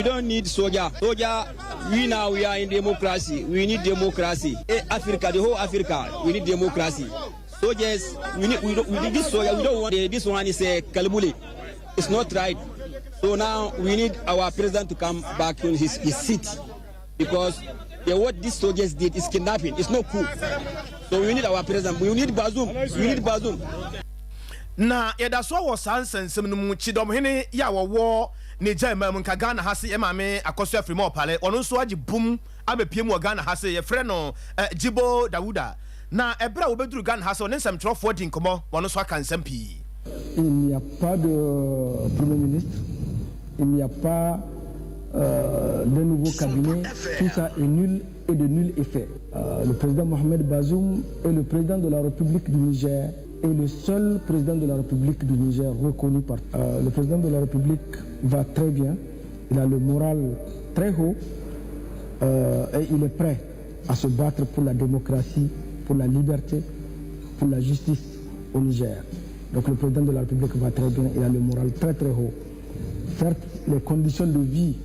We don't need soldier. Soldier, we now we are in democracy. We need democracy. Africa, the whole Africa, we need democracy. Soldiers, we need we don't we need this soldier. We don't want this one is a Kalabule. It's not right. So now we need our president to come back in his seat because what these soldiers did is kidnapping. It's not cool. So we need our president. We need Bazoum. We need Bazoum. Na yɛda so wɔ saa nsɛnsɛm no mu. Kyidɔmhene yɛ a wɔwɔ ne gya mu nka Ghana ha se, yɛ maame Akosua Frema Opare, ɔno nso agye bum abɛpie mu wɔ Ghana ha se. Yɛfrɛ no Jibo Dawuda. Na ɛberɛ a wɔbɛduru Ghana ha se, ɔne nsɛmtwerɛfoɔ di nkɔmmɔ, wɔno nso aka nsɛm pii. Il n'y a pas de Premier ministre, il n'y a pas de nouveau cabinet, tout ça est nul et de nul effet. Le président Mohamed Bazoum est le président de la République du Niger et le seul président de la République du Niger reconnu par... Le président de la République va très bien, il a le moral très haut et il est prêt à se battre pour la démocratie, pour la liberté, pour la justice au Niger. Donc le président de la République va très bien, il a le moral très très haut. Certes, les conditions de vie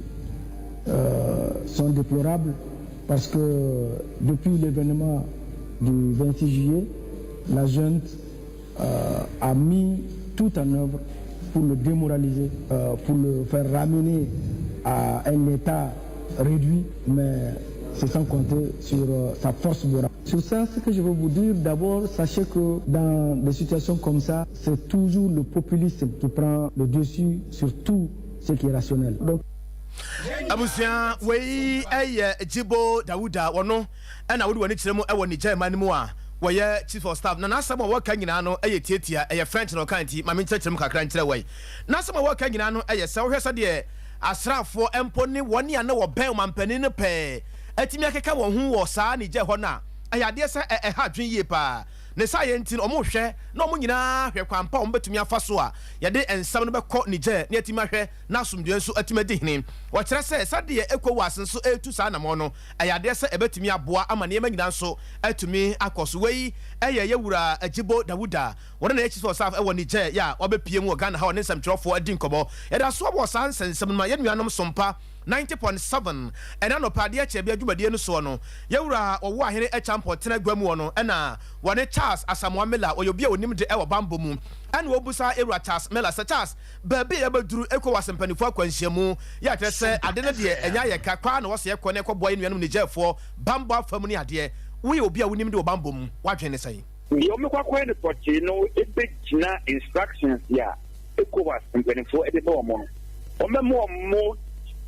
sont déplorables parce que depuis l'événement du 26 juillet, la junte a mis tout en œuvre pour le démoraliser, pour le faire ramener à un état réduit, mais c'est sans compter sur sa force morale. Sur ça, ce que je veux vous dire, d'abord, sachez que dans des situations comme ça, c'est toujours le populisme qui prend le dessus sur tout ce qui est rationnel. Donc, Abusua, wei ɛyɛ Jibo Dawuda. Wɔno ɛna wode w'ani kyerɛ mu ɛwɔ Niger man no mu a wɔyɛ chief of staff. Na n'asɛm a wɔka nyinaa no ɛyɛ tietia, ɛyɛ French na ɔka, nti maame nkyerɛkyerɛ mu kakra nkyerɛ wɔyi. N'asɛm a wɔka nyinaa no ɛyɛ sɛ wohwɛ sɛdeɛ asraafoɔ mpo ne wɔne a na wɔbɛn ɔmampanin no pɛɛ atumi akeka wɔn ho wɔ saa Niger hɔ no a, ɛyɛ adeɛ sɛ ɛha adwene yie paa. Ne saa yɛ nti no, ɔmo hwɛ na ɔmo nyinaa hwɛ kwan pa a ɔmo bɛtumi afa so a yɛde nsɛm no bɛkɔ Niger na yɛtumi ahwɛ na asomdwoe nso atumi adi hene. Wɔkyerɛ sɛ sɛdeɛ ECOWAS nso ɛretu saa anammɔn no, ɛyɛ adeɛ sɛ ɛbɛtumi aboa ama nneɛma nyinaa nso atumi akɔ so. Wei ɛyɛ yɛwura Ajibo Dawuda, wɔne na yɛkyi sɛ ɔsaf ɛwɔ Niger yɛ a wɔbɛpie mu wɔ Ghana ha, ɔne nsɛmtwerɛfoɔ adi nkɔmmɔ. Yɛda so wɔ saa nsɛnsɛm no ma yɛn nuanom sompa 90.7. Ɛna nɔpɛ adeɛ kyɛ bi adwumadie no soɔ no, yɛwura ɔwɔ ahene akya mpɔtena gua mu wɔ no, ɛna wɔne Charles Asamoah Miller, ɔyɛ obi a onim de ɛwɔ bambɔ mu, ɛna wɔbusa ewura Charles Miller sɛ, Charles, baabi a yɛbɛduru ECOWAS mpanimfoɔ akwanhyiamu yɛ akyerɛ sɛ ade no deɛ ɛnya yɛ ka kwaa na wɔsɛ yɛkɔ ne ɛkɔboa yɛ nuanom Nigerfoɔ bambɔ afa mu ne adeɛ. Woyɛ obi a wonim de wɔ bambɔ mu, woadwene ne sɛn? Deɛ ɔmɛkɔ akɔyɛ no pɔtee no ɛbɛgyina instructions a ECOWAS mpanimfoɔ de bɛ wɔn no. Ɔmɛma wɔn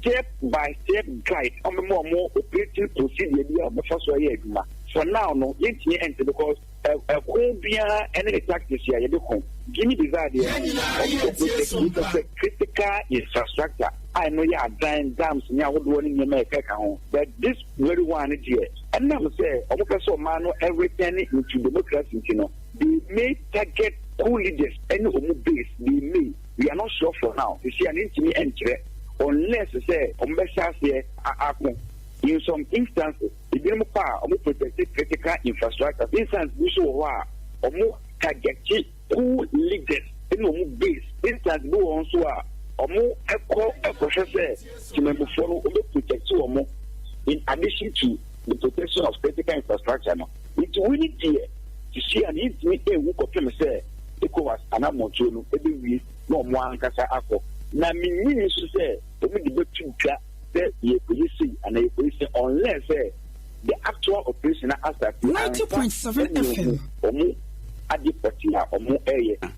step by step guide, ɔmɛma wɔn operating procedure bi a ɔmɛfa so ayɛ adwuma. For now no, yɛntumi ɛnte because ɛko biara ɛne ne tactics a yɛde ko. Guinea Bissau deɛ, ɔmo kɔ protect sɛ critical infrastructure a ɛno yɛ adan, dams ne ahodoɔ ne nneɛma a ɛkeka ho. But this very one deɛ, ɛnam sɛ ɔmo pɛ sɛ ɔman no ɛreturn into democracy nti no, they may target coup leaders ɛne ɔmo base. They may, we are not sure for now. Sisi a ne ntumi ɛnkyerɛ unless sɛ ɔmo bɛhyɛ aseɛ ako. In some instances, ebinom kɔ a ɔmo protect critical infrastructure. Instance bi nso wɔ hɔ a ɔmo target coup leaders ɛne ɔmo base. Instance bi wɔ hɔ nso a ɔmo ɛkɔ ɛkɔhwɛ sɛ tìmɛmufoɔ no ɔmo protect wɔn in addition to the protection of critical infrastructure no. Nti wini deɛ, sisi a ne ntumi ewu kɔpem sɛ ECOWAS anamɔtuo no ebewie na ɔmo ankasa akɔ. Na menyini nso sɛ ɔmo de bɛtu dwa sɛ yɛkɔyɛ sei anaa yɛkɔyɛ sei unless sɛ the actual operation na asate. 90.7 FM. Ɔmo ade pɔte a ɔmo ɛyɛ.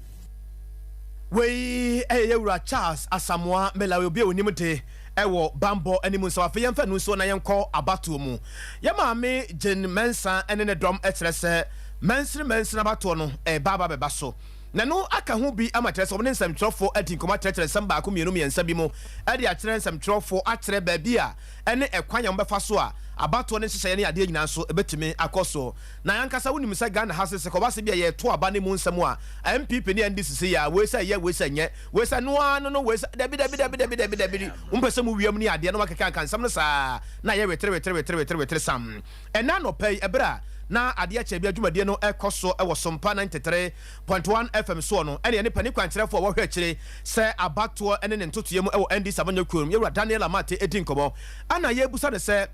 Wei ɛyɛ yɛwura Charles Asamoah Melawe, obi a onim de ɛwɔ bambɔ anim nso. Afei yɛmfa no nso na yɛnkɔ abatoɔ mu. Yɛ maame Jane Mensa ɛne ne dɔm ɛkyerɛ sɛ mansini mansini abatoɔ no ɛɛba aba bɛba so na no aka ho bi ama kyerɛ sɛ ɔmo ne nsɛmtwerɛfoɔ adi nkɔmɔ akyerɛkyerɛ nsɛm baako, mmienu, mmiɛnsa bi mu ɛde akyerɛ nsɛmtwerɛfoɔ, akyerɛ baabi a ɛne ɛkwan yɛn bɛfa so a abatoɔ ne nhyehyɛeɛ ne adeɛ nyinaa nso ɛbɛtumi akɔ so. Na yankasa wonim sɛ Ghana ha sɛ kɔba se bi a yɛto aba ne mu nsɛm a NPP ne NDC sɛ yɛ a, wei sɛ yɛ, wei sɛ nyɛ, wei sɛ noa no no, wei sɛ dabi dabi dabi dabi dabi dabi, wompɛ sɛ mu wiem ne adeɛ no wakeka nka nsɛm no saa na yɛ wetere wetere wetere wetere wetere sam. Ɛna nɔpɛ yi, ɛberɛ a Na adeɛ kyɛ bi adwumadie no ɛkɔ so ɛwɔ Sompa 93.1 FM soɔ no, ɛne ɛne panin kwankyerɛfoɔ a wɔhwɛ akyire sɛ abatoɔ ne ne ntotoeɛ mu ɛwɔ NDC amanyɔkuo no, yɛwura Daniel Amartey, ɛdi nkɔmmɔ. Ana yɛbusa no sɛ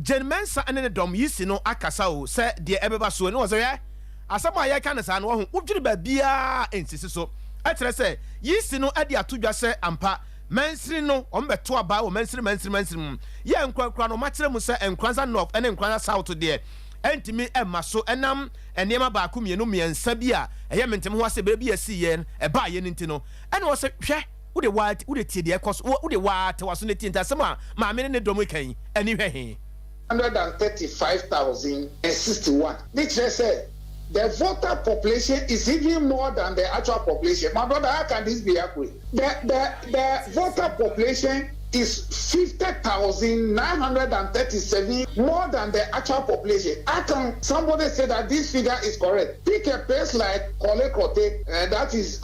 Jean Mensa ne ne dɔm yi no akasa o sɛ deɛ ɛbɛba soɔ ne wɔ sɛ hwɛ asɛm a yɛka no saa no, wɔho wodwene baabiaa nsisi so. Ɛkyerɛ sɛ yisi no de ato dwa sɛ ampa mansini no wɔn bɛto aba wɔ mansini mansini mansini mu yɛ nkorakora no. Ɔmakyerɛ mu sɛ Nkoranza North ne Nkoranza South deɛ, ɛntumi ɛma so ɛnam nneɛma baako, mmienu, mmiɛnsa bi a ɛyɛ mentem ho ase bere bi asi yɛn ɛbaa yɛn nti no. Ɛna wɔ sɛ hwɛ, wode waa wode tie deɛ ɛkɔ so, wode waa te waso ne tie. Nti asɛm a maame ne ne dɔm kan ani hwɛ he. 135,061. Ní kyerɛ sɛ the voter population is even more than the actual population. My brother, how can this be accurate? The voter population is 50,937 more than the actual population. How can somebody say that this figure is correct? Pick a place like Korle Klottey, that is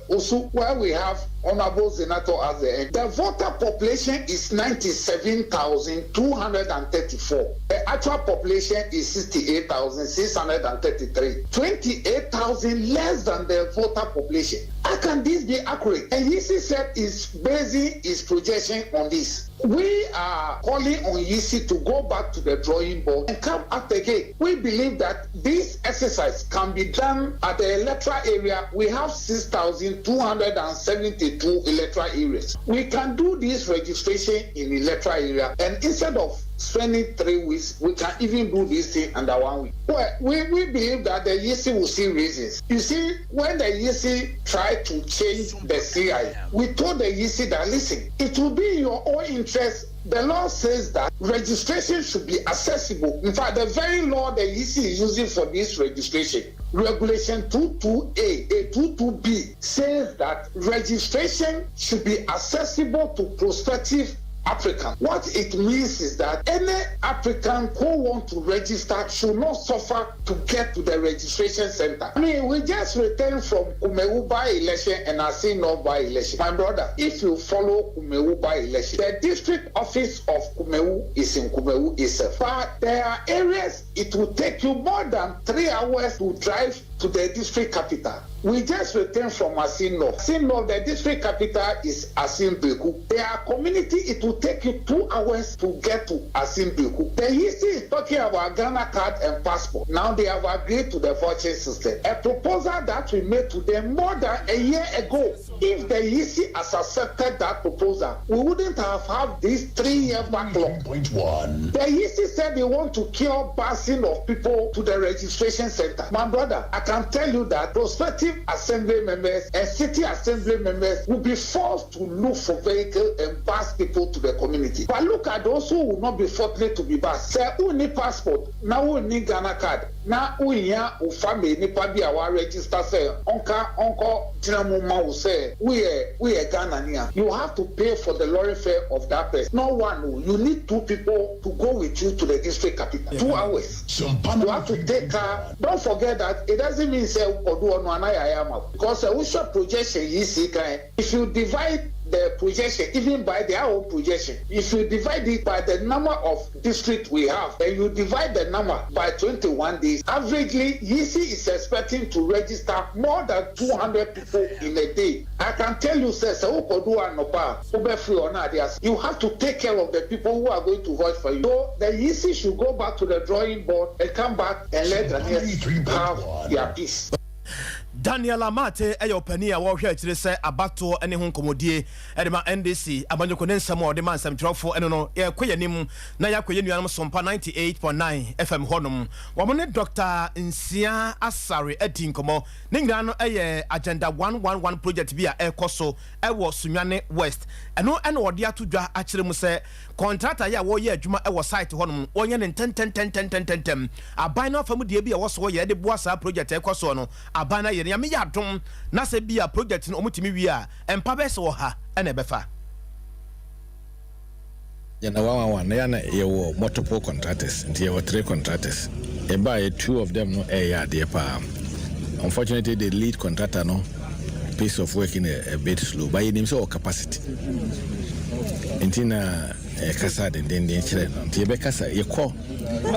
Osu, where we have Honorable Zanetor as the end. The voter population is 97,234. The actual population is 68,633. 28,000 less than the voter population. How can this be accurate? And EC said is basing his projection on this. We are calling on EC to go back to the drawing board and come up again. We believe that this exercise can be done at the electoral area. We have 6,272 electoral areas. We can do this registration in electoral area, and instead of spending 3 weeks, we can even do this thing under one week. Well, we believe that the EC will see reasons. You see, when the EC tried to change the CI, we told the EC that, listen, it will be in your own interest. The law says that registration should be accessible. In fact, the very law the EC is using for this registration, Regulation 22A, A 22B, says that registration should be accessible to prospective applicant. What it means is that any applicant who want to register should not suffer to get to the registration center. I mean, we just returned from Kumawu by-election and Assin North by-election. My brother, if you follow Kumawu by-election, the district office of Kumawu is in Kumawu itself. But there are areas it will take you more than 3 hours to drive to the district capital. We just returned from Assin North. Assin North, the district capital is Assin Bereku. There are community, it will take you 2 hours to get to Assin Bereku. The EC is talking about Ghana card and passport. Now they have agreed to the voucher system. A proposal that we made to them more than a year ago. If the EC has accepted that proposal, we wouldn't have had this 3-year backlog. Point one. The EC said they want to cure busing of people to the registration center. My brother, I can tell you that prospective assembly members and city assembly members will be forced to look for vehicle and bus people to the community. But look at those who will not be fortunate to be bused. Sɛ wonni passport na wonni Ghana card na wohia wo family nipa bi a wa register sɛ ɔnka ɔnkɔ gyina mu ma wo sɛ woyɛ Ghana ni a, you have to pay for the lorry fare of that person. Not one o, you need two people to go with you to the district capital. 2 hours. You have to take car. Don't forget that it doesn't mean sɛ ɔdo ɔno anaya ama, because wohwɛ projection yi si kan, if you divide the projection, even by their own projection, if you divide it by the number of districts we have, and you divide the number by 21 days, averagely, EC is expecting to register more than 200 people in a day. I can tell you, sir, sɛ wokɔdu anɔpa a, wobɛfiri ɔno ade ase. You have to take care of the people who are going to vote for you. So the EC should go back to the drawing board and come back and let Ghanaians have their peace. Daniel Amartey ɛyɛ ɔpanin a wɔrehwɛ akyire sɛ abatoɔ ne ho nkɔmmɔdie ɛde ma NDC amanyɔkɔ ne nsɛm a ɔde ma nsɛmtwerɛfoɔ. Ɛno no, yɛkɔ yɛn anim na yɛakɔ yɛn nuanom Sompa 98.9 FM hɔnom. Wɔn ne Dr Nsia Asare adi nkɔmmɔ. Ne nyinaa no ɛyɛ Agenda 111 project bi a ɛrekɔ so ɛwɔ Sunyani West. Ɛno ɛna wɔde ato dwa akyerɛ mu sɛ contractor yi a wɔreyɛ adwuma ɛwɔ site hɔnom, wɔnyɛ ne ntɛntɛntɛntɛntɛntɛm. Aban no afa mu deɛ bi a ɛwɔ so wɔyɛ de boa saa project ɛkɔ soɔ no, aban no ayɛ no. Nyame yɛ adom na sɛ bi a project no ɔmotumi wie a, ɛmpa bɛɛ sɛ wɔ ha ɛna ɛbɛfa. Yɛna 111 na yɛna yɛwɔ multiple contractors, nti yɛwɔ three contractors. Ɛbaa yɛ two of them no ɛyɛ adeɛ paa. Unfortunately, the lead contractor no pace of work in a bit slow, but yɛnim sɛ wɔ capacity. Nti na yɛkasa dendenden kyerɛ no. Nti yɛbɛkasa, yɛkɔ,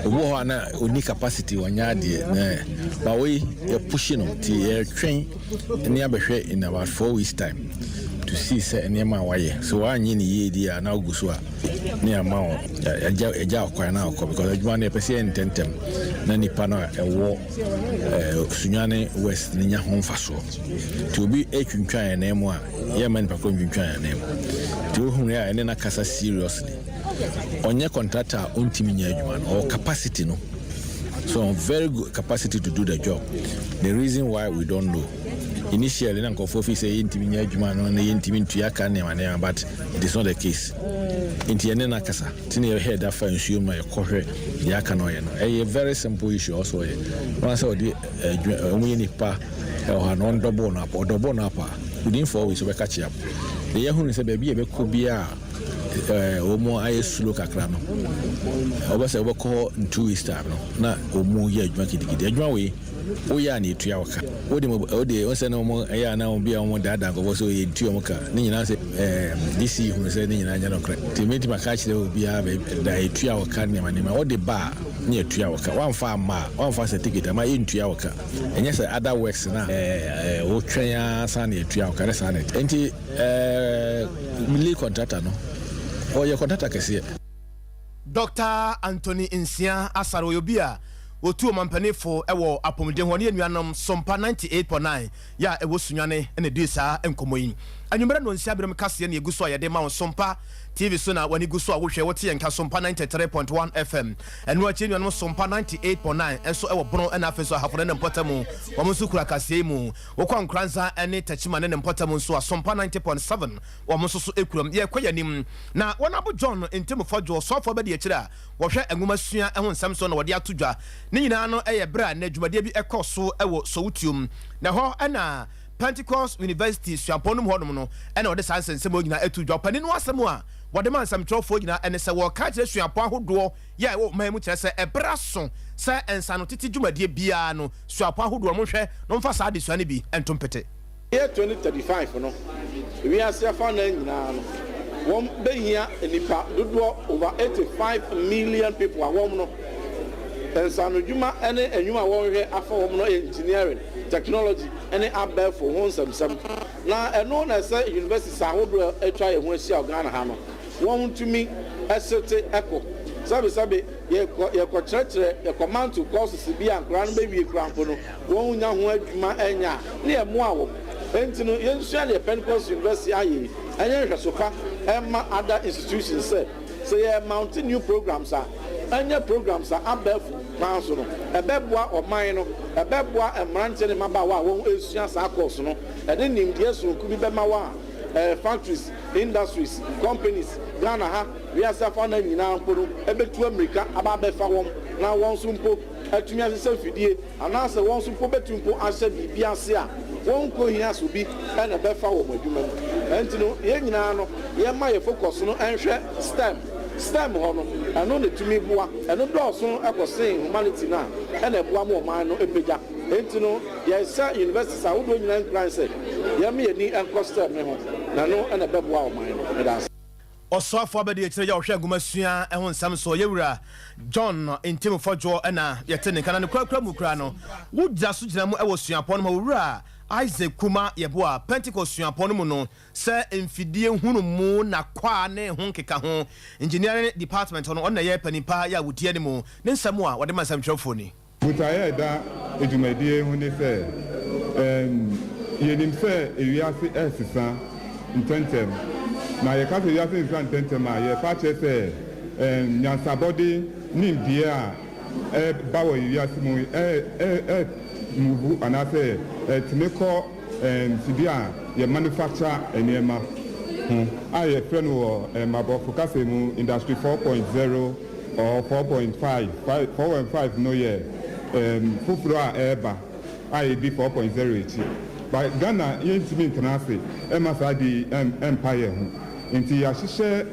obi wɔ hɔ a na ɔnni capacity, ɔnyɛ adeɛ, na ba wei yɛpushi no. Nti yɛtwɛn ne abɛhwɛ in about 4 weeks time to see sɛ nneɛma a wayɛ so wanyɛ ne yie di a na ogu so a ne ama wo yɛgya yɛgya ɔkwan na ɔkɔ, because adwuma no yɛpɛ sɛ yɛ ntɛntɛm na nipa no a ɛwɔ Sunyani West ne nya ho mfasoɔ. Nti obi atwintwan yɛn nan mu a, yɛmma nipa korɔ ntwintwan yɛn nan mu. Nti wohunu a ɛne no akasa seriously. Ɔnyɛ contractor a ɔntumi nyɛ adwuma no, ɔwɔ capacity no, so very good capacity to do the job. The reason why, we don't know. Initially na nkurɔfoɔ fi sɛ yɛntumi nyɛ adwuma no na yɛntumi ntua ka nneɛma nneɛma, but it is not the case. Nti yɛne no akasa, nti na yɛhwɛ da fa nsuo mu a yɛkɔhwɛ deɛ aka no ɔyɛ no. Ɛyɛ very simple issue. Ɔsɔ ɔyɛ wɔn sɛ ɔde adwuma ɔmo yɛ nipa ɛwɔ ha na ɔndɔbɔ no apa, ɔdɔbɔ no apa, within 4 weeks ɔbɛka kyea. Deɛ yɛhunu sɛ baabi a yɛbɛkɔ biara wɔn ayɛ slow kakra no, ɔbɛsɛ wɔbɛkɔ hɔ in 2 weeks time no na wɔn yɛ adwuma gidigidi. Adwuma wei woyɛ a na etua wɔ ka wode mo wode wɔn sɛ na wɔn ɛyɛ a na wɔn bi a wɔn daadaa nkɔfɔ sɛ ɔyɛ ntua wɔn ka ne nyinaa sɛ DC hunu sɛ ne nyinaa nyɛ nokorɛ. Nti mɛtumi aka akyerɛ obiara baabi da etua wɔ ka nneɛma nneɛma wɔde ba a ne yɛtua wɔ ka. Wɔamfa amma a, wɔamfa certificate ama, yɛntua wɔ ka. Ɛnyɛ sɛ other works na ɛɛ ɛɛ wotwɛn ara san na yɛtua wɔ ka ne saa na ɛte. Nti lead contractor no, ɔyɛ contractor kɛseɛ. Dr Anthony Nsia Asare, ɔyɛ obi a wɔtu ɔmampanifo wɔ apɔmuden hɔ ne anuanom Sompa 98.9 yɛ a ɛwɔ Sunyani na ɛdii saa nkɔmmɔ yi. Anwummerɛ nnɔnsia berɛm kaseɛ ne ɛgu so a yɛde ma wo. Sompa TV so na w'ani gu so a wohwɛ, wote yɛn nka Sompa 93.1 FM. Ɛno akyi, anuanom Sompa 98.9 nso ɛwɔ Bono ɛna afei so Ahafo ne ne mpɔtam, wɔn nso kura kaseɛ yi mu. Wokɔ Nkoranza ne Takyima ne ne mpɔtam nso a, Sompa 90.7 wɔn nso so kuram. Yɛkɔ yɛn anim na wɔn abo John Ntim Fɔdwo, ɔsɔfoɔ bɛdi akyire a wɔhwɛ nwoma sua ho nsɛm so na wɔde ato dwa. Ne nyinaa no yɛ berɛ a na dwumadie bi kɔ so wɔ Sowutuom, na ɛhɔ na Pentecost University suapɔn no mu hɔnom no ɛna wɔde saa nsɛnsɛm wɔ nyinaa ato dwa. Ɔpanin no asɛm a wɔde ma nsɛmtwerɛfoɔ nyinaa ɛne sɛ wɔreka akyerɛ suapɔn ahodoɔ yɛ a ɛwɔ ɔman mu kyerɛ sɛ ɛberɛ aso sɛ nsano tete dwumadie biara no, suapɔn ahodoɔ no monhwɛ na wɔmfa saa adesua no bi nto mpete. Year 2035 no, wiase afanan nyinaa no, wɔn bɛhia nipa dodoɔ over 85 million people a wɔn no nsanodwuma ne nnwuma a wɔnhwɛ afa wɔn no yɛ engineering, technology ne abɛɛfo ho nsɛmsɛm. Na ɛno na ɛsɛ universities ahodoɔ a atwa yɛn ho ahyia wɔ Ghana ha no, wɔn ntumi ɛsete ɛkɔ sɛbesɛbe yɛkɔ yɛkɔkyerɛkyerɛ yɛkɔ manto courses bi a nkwadaa no bɛwie kura mpo no, wɔn nya ho adwuma anya ne ɛmoa wɔn. Nti no yɛnsua deɛ Pentecost University ayɛ yi, ɛnyɛ nhwɛso pa ɛma other institutions sɛ yɛ mount new programs a, ɛnyɛ programs a abɛɛfo kwan so no ɛbɛboa ɔman no, ɛbɛboa mmeranteɛ ne mmabaawa a wɔn esua saa course no. Ɛde nimdeɛ sononko bi bɛma wɔn a factories, industries, companies Ghana ha, wiase afa na nyinaa mpo no ɛbɛtu amirika aba abɛfa wɔn na wɔn nso mpo atumi ahyehyɛ mfidie anaasɛ wɔn nso mpo bɛtu mpo ahyɛ biribi ase a wɔn nkɔ hia so bi ɛna ɛbɛfa wɔn adwuma mu. Ɛnti no yɛn nyinaa no yɛma yɛ focus no ɛnhwɛ STEM hɔ no. Ɛno na tumi boa, ɛno dɔɔso ɛkɔ sen humanity no a ɛna ɛboa ma ɔman no ɛpagya. Ɛnti no yɛhyɛ universities ahodoɔ nyinaa nkuran sɛ yɛma yɛni ɛnkɔ STEM ne ho na ɛno ɛna ɛbɛboa ɔman no. Ɛda ase. Ɔsoafoɔ abɛdi akyire yɛ ɔhwɛ nwoma sua ho nsɛm so, yɛwura John Ntim Fɔdwoɔ, ɛna yɛte ne nka na ne kurakura mu kura no wogyina so gyina mu ɛwɔ suapɔn no mu. Owura Isaac Kuma Yɛboa, Pentecost suapɔn no mu no sɛ mfidie hunu mu na kwaa ne ho nkeka ho engineering department no, ɔno na ɛyɛ panimpa yɛ a wɔdi anim. Ne nsɛm a wɔde ma nsɛmtwerɛfoɔ ni. Botaeɛ a ɛda dwumadie ho ne sɛ yɛnim sɛ ewiase ɛresesa ntɛntɛm. Na yɛka sɛ ewiase resesa ntɛntɛm a, yɛfa kyerɛ sɛ nyansabɔde nimdeɛ a ɛba wɔ ewiase mu ɛ move anaasɛ ɛtumi kɔ mfidie a yɛ manufacture nneɛma ho a yɛfrɛ no wɔ aborɔfo kasa mu Industry 4.0 or 4.5. 4.5 no yɛ foforɔ a ɛreba a yɛdi 4.0 akyi. But Ghana yɛntumi ntena ase ɛma saa de ɛmpa yɛn ho, nti yɛahyehyɛ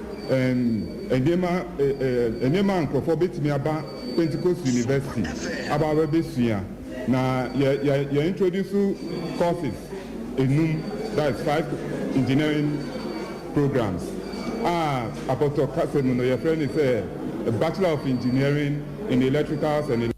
nneɛma a nkurɔfoɔ bɛtumi aba Pentecost University aba abɛbɛsua. Na yɛ introduce courses enum, that is five engineering programs. a apɔtɔ kasa mu no yɛfrɛ no sɛ Bachelor of Engineering in Electricals and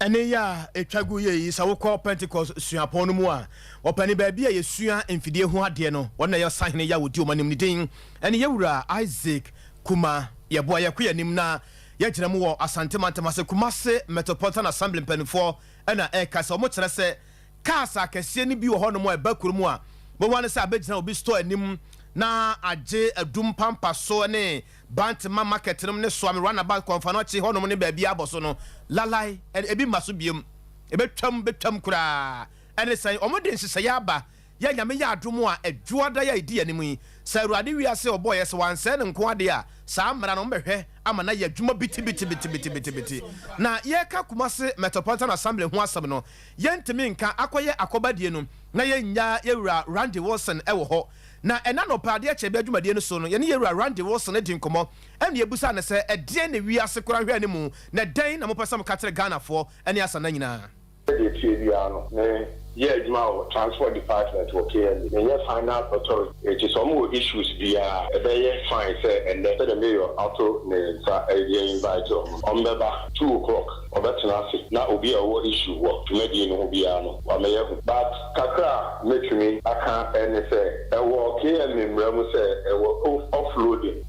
Ɛne yɛ a ɛtwa gu yɛ yi, sɛ wokɔ Pentecost suapɔn no mu a, ɔpɛne baabi a yɛsua mfidie ho adeɛ no, wɔn na ɛyɛ ɔsahene yɛ a wɔdi wɔn anim. Ne din ɛne Yɛwura Isaac Kuma. Yɛboa yɛkɔ yɛn anim na yɛgyina mu wɔ Asante mantam ase. Kumase Metropolitan Assembly mpanimfoɔ ɛna ɛreka sɛ wɔn kyerɛ sɛ cars akɛseɛ no bi wɔ hɔnom a ɛba kurom a wɔn sɛ abɛgyina obi store anim na agye Adum Pampa so ne Bantama market nom ne Soame roundabout, Kɔmfa no akyi hɔnom ne baabi abɔ so no lalai, ebi ma so biem, ebɛtwam bɛtwam koraa. Ɛne sɛn wɔn de nhyehyɛeɛ aba yɛ Nyame yɛ adom a, Adwuada yɛ edi anim yi, sɛ Awurade wiase ɔbɔɔ yɛ sɛ wansɛe ne nko adeɛ a, saa mmara no wɔbɛhwɛ ama na yɛ adwuma bitibitibitibitibiti. Na yɛka Kumase Metropolitan Assembly ho asɛm no, yɛntumi nka akɔyɛ akɔbadie no na yɛnnya Yɛwura Randy Wilson ɛwɔ hɔ. Na ɛna nɔpɛ adeɛ kyɛ bɛ adwumadie no so no, yɛne Yɛwura Randy Wilson di nkɔmmɔ ɛna yɛbusa ne sɛ, ɛdeɛn na wiase koraa hwɛ anim, na ɛdɛn na mopɛ sɛ moka kyerɛ Ghanafoɔ ne asana nyinaa? Sɛdeɛ ɛteɛ biara no, me yɛ adwuma wɔ transport department wɔ KMA. Me nyɛ final authority, nti sɛ ɔmo wɔ issues biara, ɛbɛyɛ fine sɛ ɛnnɛ sɛdeɛ mayor ato ne nsa yɛ invite ɔmo no, ɔmo bɛba 2 o'clock, ɔbɛtena ase na obi a ɔwɔ issue wɔ dwumadie no ho biara no, wamɛyɛ ho. But kakra a mɛtumi aka ɛne sɛ ɛwɔ KMA mmara mu sɛ ɛwɔ offloading,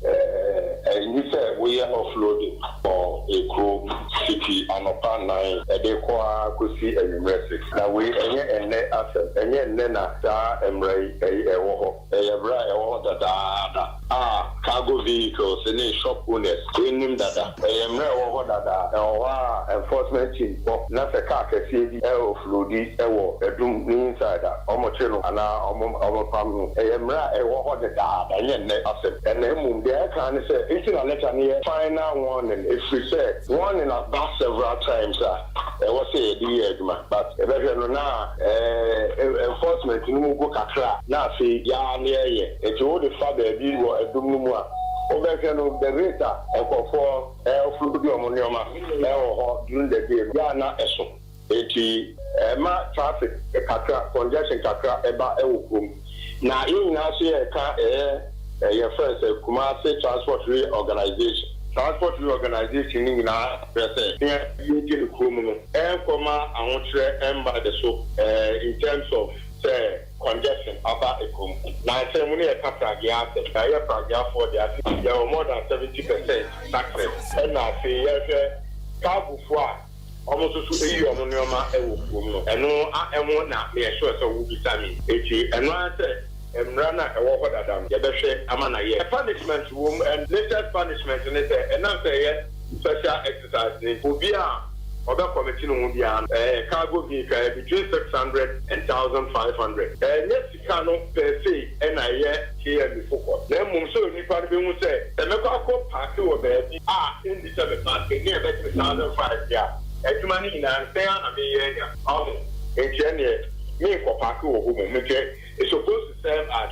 ɛnyi sɛ woyɛ offloading wɔ ekuro fiti anɔpa 9 ɛde kɔ a kɔsi anwummerɛ 6. Na wei ɛnyɛ ɛnnɛ asɛm, ɛnyɛ ɛnnɛ na saa mmara yi ɛwɔ hɔ. Ɛyɛ mmara a ɛwɔ hɔ dadaada a cargo vehicles ne shop owners ɛnim dada. Ɛyɛ mmara ɛwɔ hɔ dada. Ɛwɔ hɔ a enforcement team kɔ na sɛ car kɛseɛ bi ɛwɔ offload ɛwɔ Adum ne inside a, ɔmo kye no anaa ɔmo pam no. Ɛyɛ mmara a ɛwɔ hɔ dadaada, ɛnyɛ nnɛ asɛm. Ɛna mmom deɛ ɛka ne sɛ nti na letter no yɛ final warning, ɛfiri sɛ warning aba several times a ɛwɔ sɛ yɛde yɛ adwuma, but ɛbɛhwɛ no na enforcement no mu go kakra na afei yaa ne ɛyɛ. Nti wode fa baabi wɔ Adum no mu a, wobɛhwɛ no, the rate a nkurɔfoɔ offload ɔmo nneɛma ɛwɔ hɔ during the day no yaa na ɛso, nti ɛma traffic kakra, congestion kakra ɛba ɛwɔ kurom. Na yɛn nyinaa nso yɛreka ɛyɛ ɛyɛ fɛn sɛ Kumasi Transport Reorganization. Transport Reorganization ne nyinaa kyerɛ sɛ nea yɛgye ne kurom no ɛnkɔma ahokyerɛ ɛmba de so in terms of sɛ congestion aba ekurom. Na nsɛm mu no, yɛka pragea asɛm na yɛ prageafoɔ de ase, yɛwɔ more than 70% success. Ɛna afei yɛhwɛ cargofoɔ a ɔmo nso so eyi ɔmo nneɛma ɛwɔ kurom no, ɛno a ɛho na meyɛ sure sɛ wobisa mi. Eti ɛno ara sɛ mmara no a ɛwɔ hɔ dada no, yɛbɛhwɛ ama na yɛ punishment wɔ mu, and latest punishment ne sɛ ɛnam sɛ ɛyɛ special exercise ne obi a ɔbɛ commit ne ho biara no, cargo vehicle ɛyɛ between 600 and 1,500. Ɛnyɛ sika no per se ɛna ɛyɛ KMA focus, na mmom sɛ onipa no bɛhu sɛ sɛ mɛkɔ akɔ park wɔ baabi a ɛndi sɛ me park ne ɛbɛkyere 1,500 a, adwuma no nyinaa nsɛn a na meyɛ anya ɔho, nti ɛneɛ menkɔ park wɔ hɔ mu. Nti it's supposed to serve as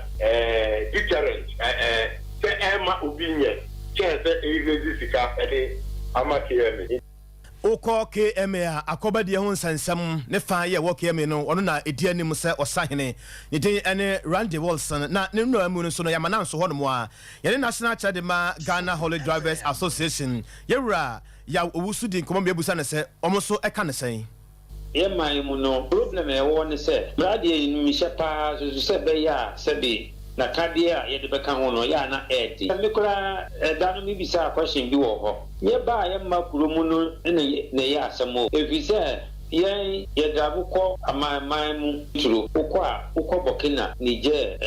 deterrent, sɛ ɛma obi nyɛ kyɛn sɛ ɛrezi sika ɛde ama KMA. Wokɔ KMA a, akɔbɛdeɛ ho nsɛnsɛm ne fa yɛ wɔ KMA no, ɔno na ɛdi anim sɛ ɔsahene. Ne din ne Randy Wilson. Na ne nnura mu no nso no, yɛama nanso hɔ nom a yɛne national chair de ma Ghana Haulage Drivers Association, Yɛwura Yaw Owusu, di nkɔmmɔ mmiɛbusa ne sɛ ɔmo nso ɛka ne sɛn. Yɛ man mu no, problem a ɛwɔ ne sɛ mmara deɛ yɛnum paa soso sɛ ɛbɛyɛ a sɛbe n'akadeɛ a yɛde bɛka ho no yɛ a na ɛɛden. Me koraa ɛda no mebisa question bi wɔ hɔ. Yɛba a yɛmma kuro mu no na na ɛyɛ asɛm o, ɛfiri sɛ yɛn yɛdrabo kɔ amanman mu turo. Wokɔ a wokɔ Burkina, Niger,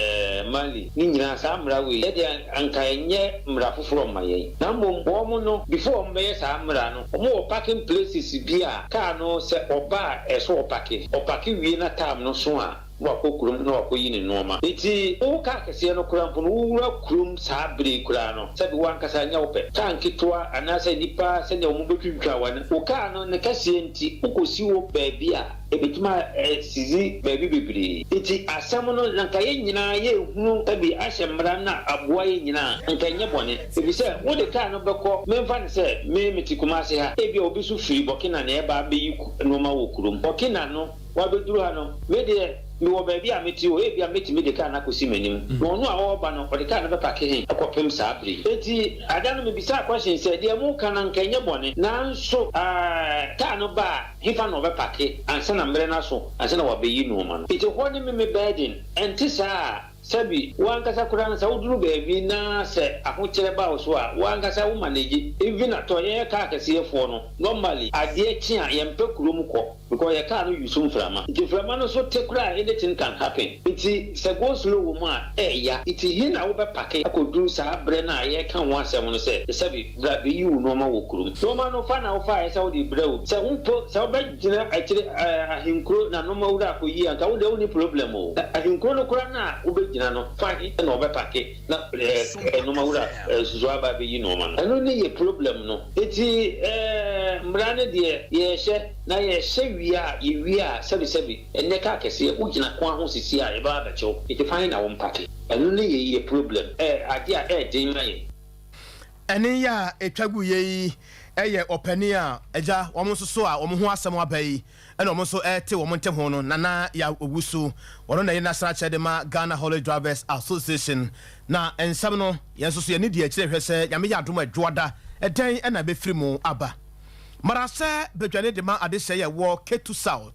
Mali ne nyinaa, saa mmara wei yɛde anka ɛnyɛ mmara foforɔ mma yɛn. Na mmom wɔn no, before wɔn bɛyɛ saa mmara no, wɔn wɔ parking places bi a kaa no sɛ ɔba a ɛso ɔpark, ɔpark wie na time no so a, na wakɔ kurom na wakɔyi ne nneɛma. Nti wo kaa kɛseɛ no koraa mpo no, wowura kurom saa bere koraa no, sɛbi wankasa nyɛ wo pɛ, kaa nketewa anaasɛ nipa sɛnea wɔn bɛtwintwa wɔn wo kaa no ne kɛseɛ nti wokɔsi wɔ baabi a ebitumi asizi baabi bebree. Nti asɛm no na nka yɛn nyinaa yɛhunu ɛbi ahyɛ mmara no a aboa yɛn nyinaa, nka nyɛ bɔne, efisɛ wode kaa no bɛkɔ. Memfa no sɛ me mete Kumase ha, ebi a obi so firi Burkina na ɛba abɛyi nneɛma wɔ kurom Burkina no, wabɛduru ha no, me deɛ. Mewɔ baabi a mete o, ebia mɛtumi de kaa no akɔsi m'anim. Na ɔno a ɔreba no, ɔde kaa no bɛpake he kɔpem saa bere yi? Enti ada no mebisaa question sɛ, deɛ moreka no anka ɛnyɛ bɔne, nanso kaa no ba a, hefa na ɔbɛpake ansa na mmerɛ no aso ansa na wabɛyi nnoɔma no? Enti hɔ ne me me burden. Ɛnte saa a, sɛbi, wo ankasa koraa no sɛ woduru baabi na sɛ ahokyerɛ ba wo so a, wo ankasa wo manage. Even atɔ yɛn kaa kɛseɛfoɔ no, normally adeɛ kye a yɛmpɛ kurom kɔ. Because yɛ car no use mframa nti mframa no so te koraa a anything can happen nti sɛ go slow wɔ mu a ɛɛya nti he na wo bɛ pake akɔduru saa berɛ no a yɛɛka ho asɛm no sɛ sɛbi bra bɛyi wo nnoɔma wɔ kurom nnoɔma no fa na wo faeɛ sɛ wode brɛ obi sɛ wo mpo sɛ wo bɛ gyina akyire ɛɛ ahenkuro na nnoɔma wura akɔyi a nka wo deɛ wo nni problem o na ahenkuro no koraa no a wo bɛ gyina no fa he na wo bɛ pake na ɛɛ nnoɔma wura ɛɛ susu aba abɛyi nnoɔma no ɛno ne yɛ problem no nti ɛɛ mmara no deɛ yɛɛhyɛ Na yɛhyɛ wie a, yɛwie a, sɛbesɛbe, ɛnnɛ kaa kɛseɛ, wogyina kwan ho sisi a, yɛbɛba abɛkye wo. Nti fa he na wo mpake? Ɛno ne yei yɛ problem, ɛɛ adeɛ a ɛyɛ den ma yɛn. Ɛne yɛ a ɛtwa guiɛ yi yɛ ɔpanin a agya wɔn nso so a wɔn ho asɛm aba yi na wɔn nso rete wɔn nte ho no, Nana Yaw Owusu. Ɔno na ɛyɛ n'asrakyɛ de ma Ghana Haulage Drivers Association. Na nsɛm no, yɛn nso so yɛn ani di akyire hwɛ sɛ Nyame yɛ adom a Dwoada, ɛdɛn na ɛbɛfiri mu aba. Marasɛ badwani de ma adesɛe a ɛwɔ Ketu South,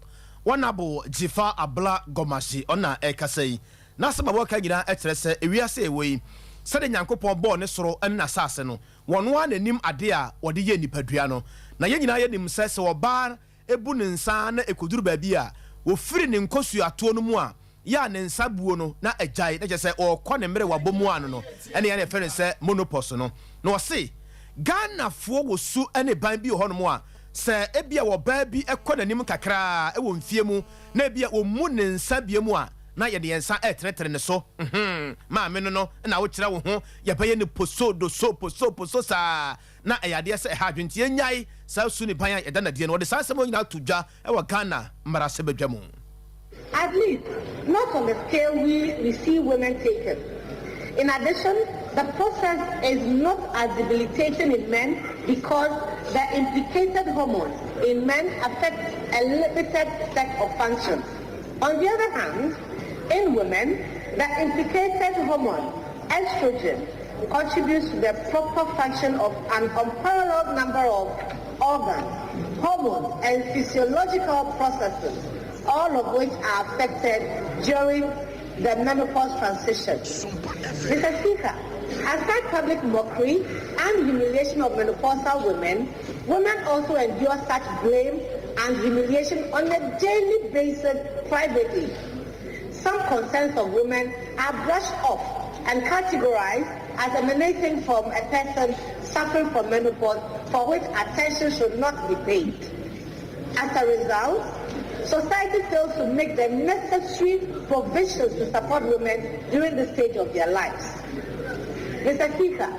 Wɔnabo Dzifa Abla Gomashie ɔna ɛrekasa yi. N'asɛm a wɔreka nyinaa kyerɛ sɛ ewiase a yɛwɔ yi, sɛdeɛ Nyankopɔn bɔɔ ne soro ne n'asase no, wɔno ara na nim adeɛ a wɔde yɛ nipadua no. Na yɛn nyinaa yɛnim sɛ, sɛ ɔbaa bu ne nsa na ɛkɔduru baabi a, wɔfiri ne nkɔsuatoɔ no mu a, yɛ a ne nsa buo no na agyae, na kyerɛ sɛ ɔrekɔ ne mmerewabɔ mu ano no, ɛne yɛ a na yɛfrɛ no sɛ monopause no. Na ɔse Ghanafoɔ wɔ su ne ban bi wɔ hɔnom a, sɛ ebia ɔbaa bi kɔ n'anim kakra wɔ mfeɛ mu na ebia ɔmmu ne nsa bio mu a, na yɛde yɛn nsa retenetene ne so. Mhmm, maame no no na wokyerɛ wo ho, yɛbɛyɛ no poso doso poso poso saa. Na ɛyɛ adeɛ sɛ ɛha adwene nti yɛnnyae saa su ne ban a yɛda no adie no. Wɔde saa nsɛm nyinaa to dwa wɔ Ghana mmarahyɛbadwa mu. At least, not on the scale we, we see women taken. In addition, the process is not as debilitating in men because the implicated hormones in men affect a limited set of functions. On the other hand, in women, the implicated hormone, estrogen, contributes to the proper function of an unparalleled number of organs, hormones, and physiological processes, all of which are affected during the menopause transition. Mr. Speaker, aside public mockery and humiliation of menopausal women, women also endure such blame and humiliation on a daily basis privately. Some concerns of women are brushed off and categorized as emanating from a person suffering from menopause for which attention should not be paid. As a result, society fails to make the necessary provisions to support women during this stage of their lives. Mr. Speaker,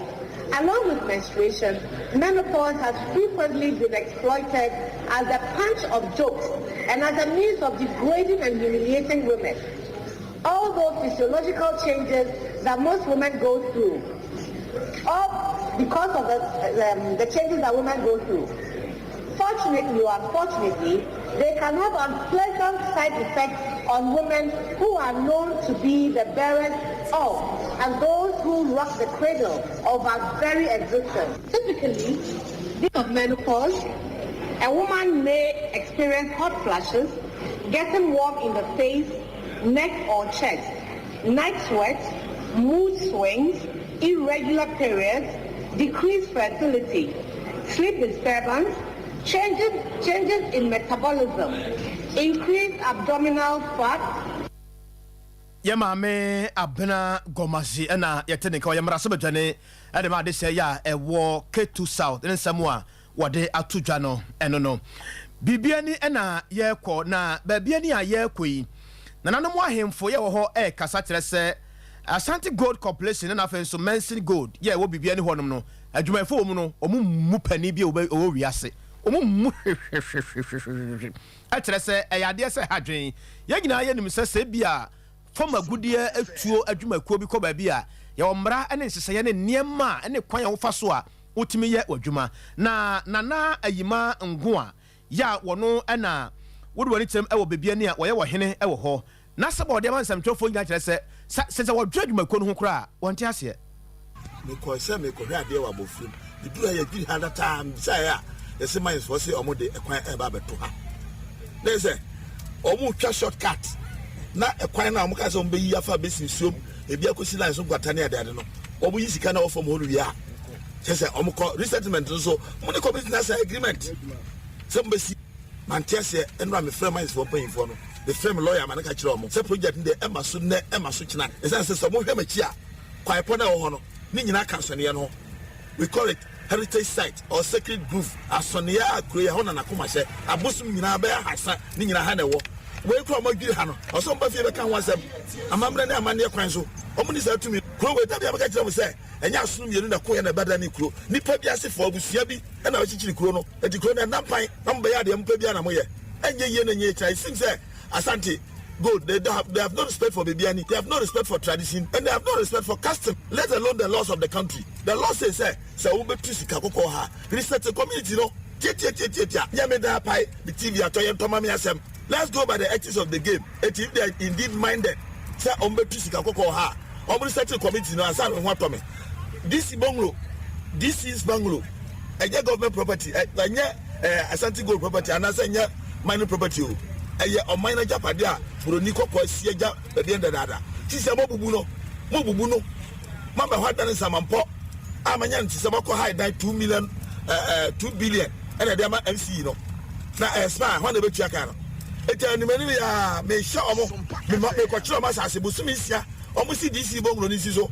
along with menstruation, menopause has frequently been exploited as a punch of jokes and as a means of degrading and humiliating women. Although physiological changes that most women go through, or because of the, um, the changes that women go through, fortunately or unfortunately, they can have unpleasant side effects on women who are known to be the bearers of and those who rock the cradle of our very existence. Typically, of menopause, a woman may experience hot flashes, getting warm in the face, neck or chest, night sweats, mood swings, irregular periods, decreased fertility, sleep disturbance, changes, changes in metabolism, increased abdominal fat. Yɛ maame Abena Gomashie na yɛte ne nka, ɔyɛ mmarahyɛbadwani de ma adesɛe a ɛwɔ Ketu South ne nsɛm a wɔde ato dwa no, ɛno no. Biribi ani na yɛrekɔ, na baabi ani a yɛrekɔ yi, nananom ahemfo yɛ wɔ hɔ rekasa kyerɛ sɛ Ashanti Gold Corporation na afei nso Mensin Gold yɛ ɛwɔ biribi ani hɔnom no, adwumayɛfo wɔ mu no, wɔn mmu panin bi a ɔwɔ wiase, wɔn mmu hwehwehwehwehwehwehwe. Ɛkyerɛ sɛ ɛyɛ adeɛ sɛ ɛha adwene. Yɛn nyinaa yɛnim sɛ sɛ ebia fam agudeɛ atuo adwumakuo bi kɔ baabi a, yɛwɔ mmara ne nhyehyɛeɛ ne nneɛma ne kwan a wofa so a wotumi yɛ w'adwuma. Na Nana Ayima Ngoa yɛ a wɔno na wode w'ani kyerɛm wɔ Bebiani a wɔyɛ ɔhene wɔ hɔ. N'asɛm a ɔde ama nsɛmtwerɛfoɔ nyinaa kyerɛ sɛ, sɛ sɛ wɔdwene adwumakuo no ho koraa a, wɔnte aseɛ. Mekɔe sɛ merekɔhwɛ adeɛ wɔ abɔfiram. Meduruu ha yɛdwiri ha dataa. Mebisaeɛ a, yɛse mines foɔ se wɔn de ɛkwan ɛreba abɛto ha. Na yɛ sɛ wɔn retwa short cut na ɛkwan no a wɔn kaa sɛ wɔn bɛyi afa abɛsi nsuom ebi akɔsi line so nkwata ne adeade no wɔn yi sika na ɛwɔ fam hɔ no wie a kyerɛ sɛ wɔn kɔ resettlement no so wɔn ne community no asan agreement sɛ wɔn bɛsi. Mante aseɛ ɛnora mefrɛ mines foɔ mpanyinfoɔ no mefrɛ me lawyer ma no ka kyerɛ wɔn sɛ project no deɛ ɛma so nnɛ ɛma so kyena ɛsiane sɛ sɛ wɔhwɛ m'akyi a Kwae pɔ no a ɛwɔ hɔ no, ne nyinaa ka asɔneɛ no ho. We call it heritage site or sacred groove. Asɔneɛ a kuro yi, ɛhɔ na n'akoma hyɛ. Abosom nyinaa bɛyɛ ahasa, ne nyinaa ha na ɛwɔ. Wei koraa a wɔadwiri ha no, ɛwɔ sɛ wɔba fie bɛka ho asɛm. Amammerɛ ne amanneɛ kwan so, wɔnni saa tumi no. Kuro wei, da biara mɛka kyerɛ mo sɛ, ɛnyɛ asono mmienu na ɛkoeɛ na ɛbɛdanee kuro. Nnipa bi asefoɔ, abusua bi na wɔkyekyere kuro no. Enti kuro no, ɛnna mpan na mobɛyɛ adeɛ mopɛ biara na moyɛ. Ɛnyɛ yie na ɛnyɛ yie kyena. It seems sɛ Asante Gold, they don't have, they have no respect for Bibiani, they have no respect for tradition, and they have no respect for custom, let alone the laws of the country. The law says sɛ, sɛ wobɛtu sika kɔkɔɔ ha a, respect the community no. Tiatiatiatiatia, nyɛ me dan apae, me TV atɔ, yɛntɔ ma me asɛm. Let's go by the ethics of the game. Eti if they are indeed minded sɛ wɔbɛtu sika kɔkɔɔ ha a, wɔn respect the community no ansa na me ho atɔ me. DC Bungalow, DC's bungalow, ɛnyɛ government property, ɛnyɛ. Ɛyɛ Asante Gold property anaasɛ ɛnyɛ mining property o, ɛyɛ ɔman no agyapadeɛ a buroni kɔkɔɔ asi agya baabi no dadaada. Sisi a moabubu no, moabubu no, moaba hɔ adane nsamanpɔ a manya no te sɛ moakɔ hae dan 2 million, eh, eh, 2 billion ɛna ɛde ama MCE no. Na ɛyɛ spa a, hwan na ɛbɛtua ka no? Eti anim anim yi ara, mehyɛ ɔmo, mema, mekɔkyerɛ ɔmo asase bosome nsia, ɔmo si DC bɔngulo no nsi so.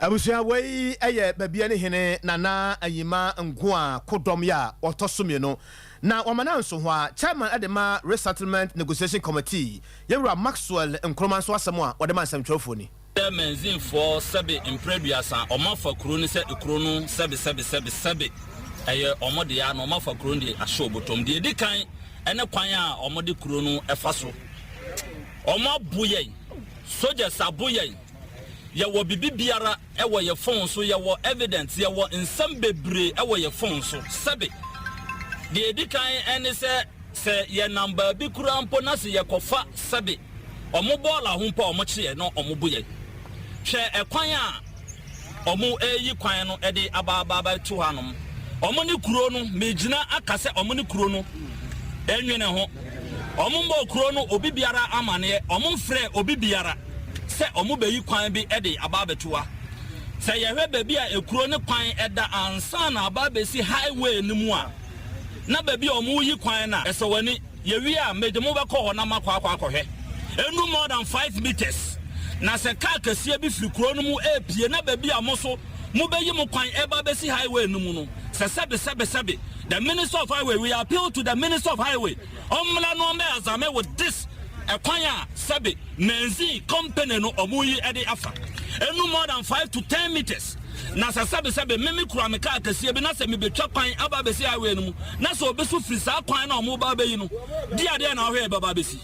Abusua wei yɛ Babia ne hene Nana Anyima Nkoa Kodɔm yɛ a ɔtɔ so mmienu. Na wɔma no anso hɔ a, Chairman de ma Resettlement Negotiation Committee, Yɛwura Maxwell Nkrumah nso asɛm a ɔde ma nsɛmtwerɛfoɔ ni. Sɛ Manzinfoɔ sɛbe mprɛ aduasa ɔmo afa kuro no sɛ kuro no sɛbe sɛbe sɛbe sɛbe ɛyɛ ɔmo dea na ɔmo afa kuro no de ahyɛ ɔbɔtɔm. Deɛ ɛdi kan ɛne kwan a ɔmo de kuro no ɛfa so. Ɔmo abo yɛn, soldiers abo yɛn. Yɛwɔ bibi biara wɔ yɛ phone so, yɛwɔ evidence, yɛwɔ nsɛm bebree wɔ yɛ phone so. Sɛbe, deɛ edi kan ne sɛ, sɛ yɛnam baabi koraa mpo na sɛ yɛkɔfa sɛbe wɔn bɔɔla ho mpo a, wɔkye yɛn na wɔbo yɛn. Hwɛ ɛkwan a wɔreyi kwan no de aba aba abɛto hanom. Wɔn ne kuro no, megyina aka sɛ wɔn ne kuro no nwene ho. Wɔn mmɔɔ kuro no obi biara amaneɛ, wɔn mfrɛɛ obi biara sɛ wɔn bɛyi kwan bi de aba abɛto ha. Sɛ yɛhwɛ baabi a ekuro ne kwan da ansa na aba abɛsi highway no mu a, na baabi a wɔn reyi kwan no a, ɛsɔ w'ani. Yɛwie a, mede mo bɛkɔ hɔ na moakɔ akɔ akɔhwɛ. Ɛnnu more than 5 meters. Na sɛ kaa kɛseɛ bi firi kuro no mu repue na baabi a mo so mobɛyi mo kwan ɛreba abɛsi highway no mu no, sɛ sɛbe sɛbe sɛbe, the Minister of Highway, we appeal to the Minister of Highway, ɔmmra na ɔmmɛ examine with this ɛkwan a sɛbe Menzi company no ɔmo yi ɛde afa. Ɛnnu more than 5 to 10 meters. Na sɛ sɛbe sɛbe me me kura me kaa kɛseɛ bi na sɛ mebɛtwa kwan aba abɛsi highway no mu na sɛ obi so firi saa kwan no a ɔmo ba abɛyi no di adeɛ na ɔhwɛ ɛbɛba abɛsi.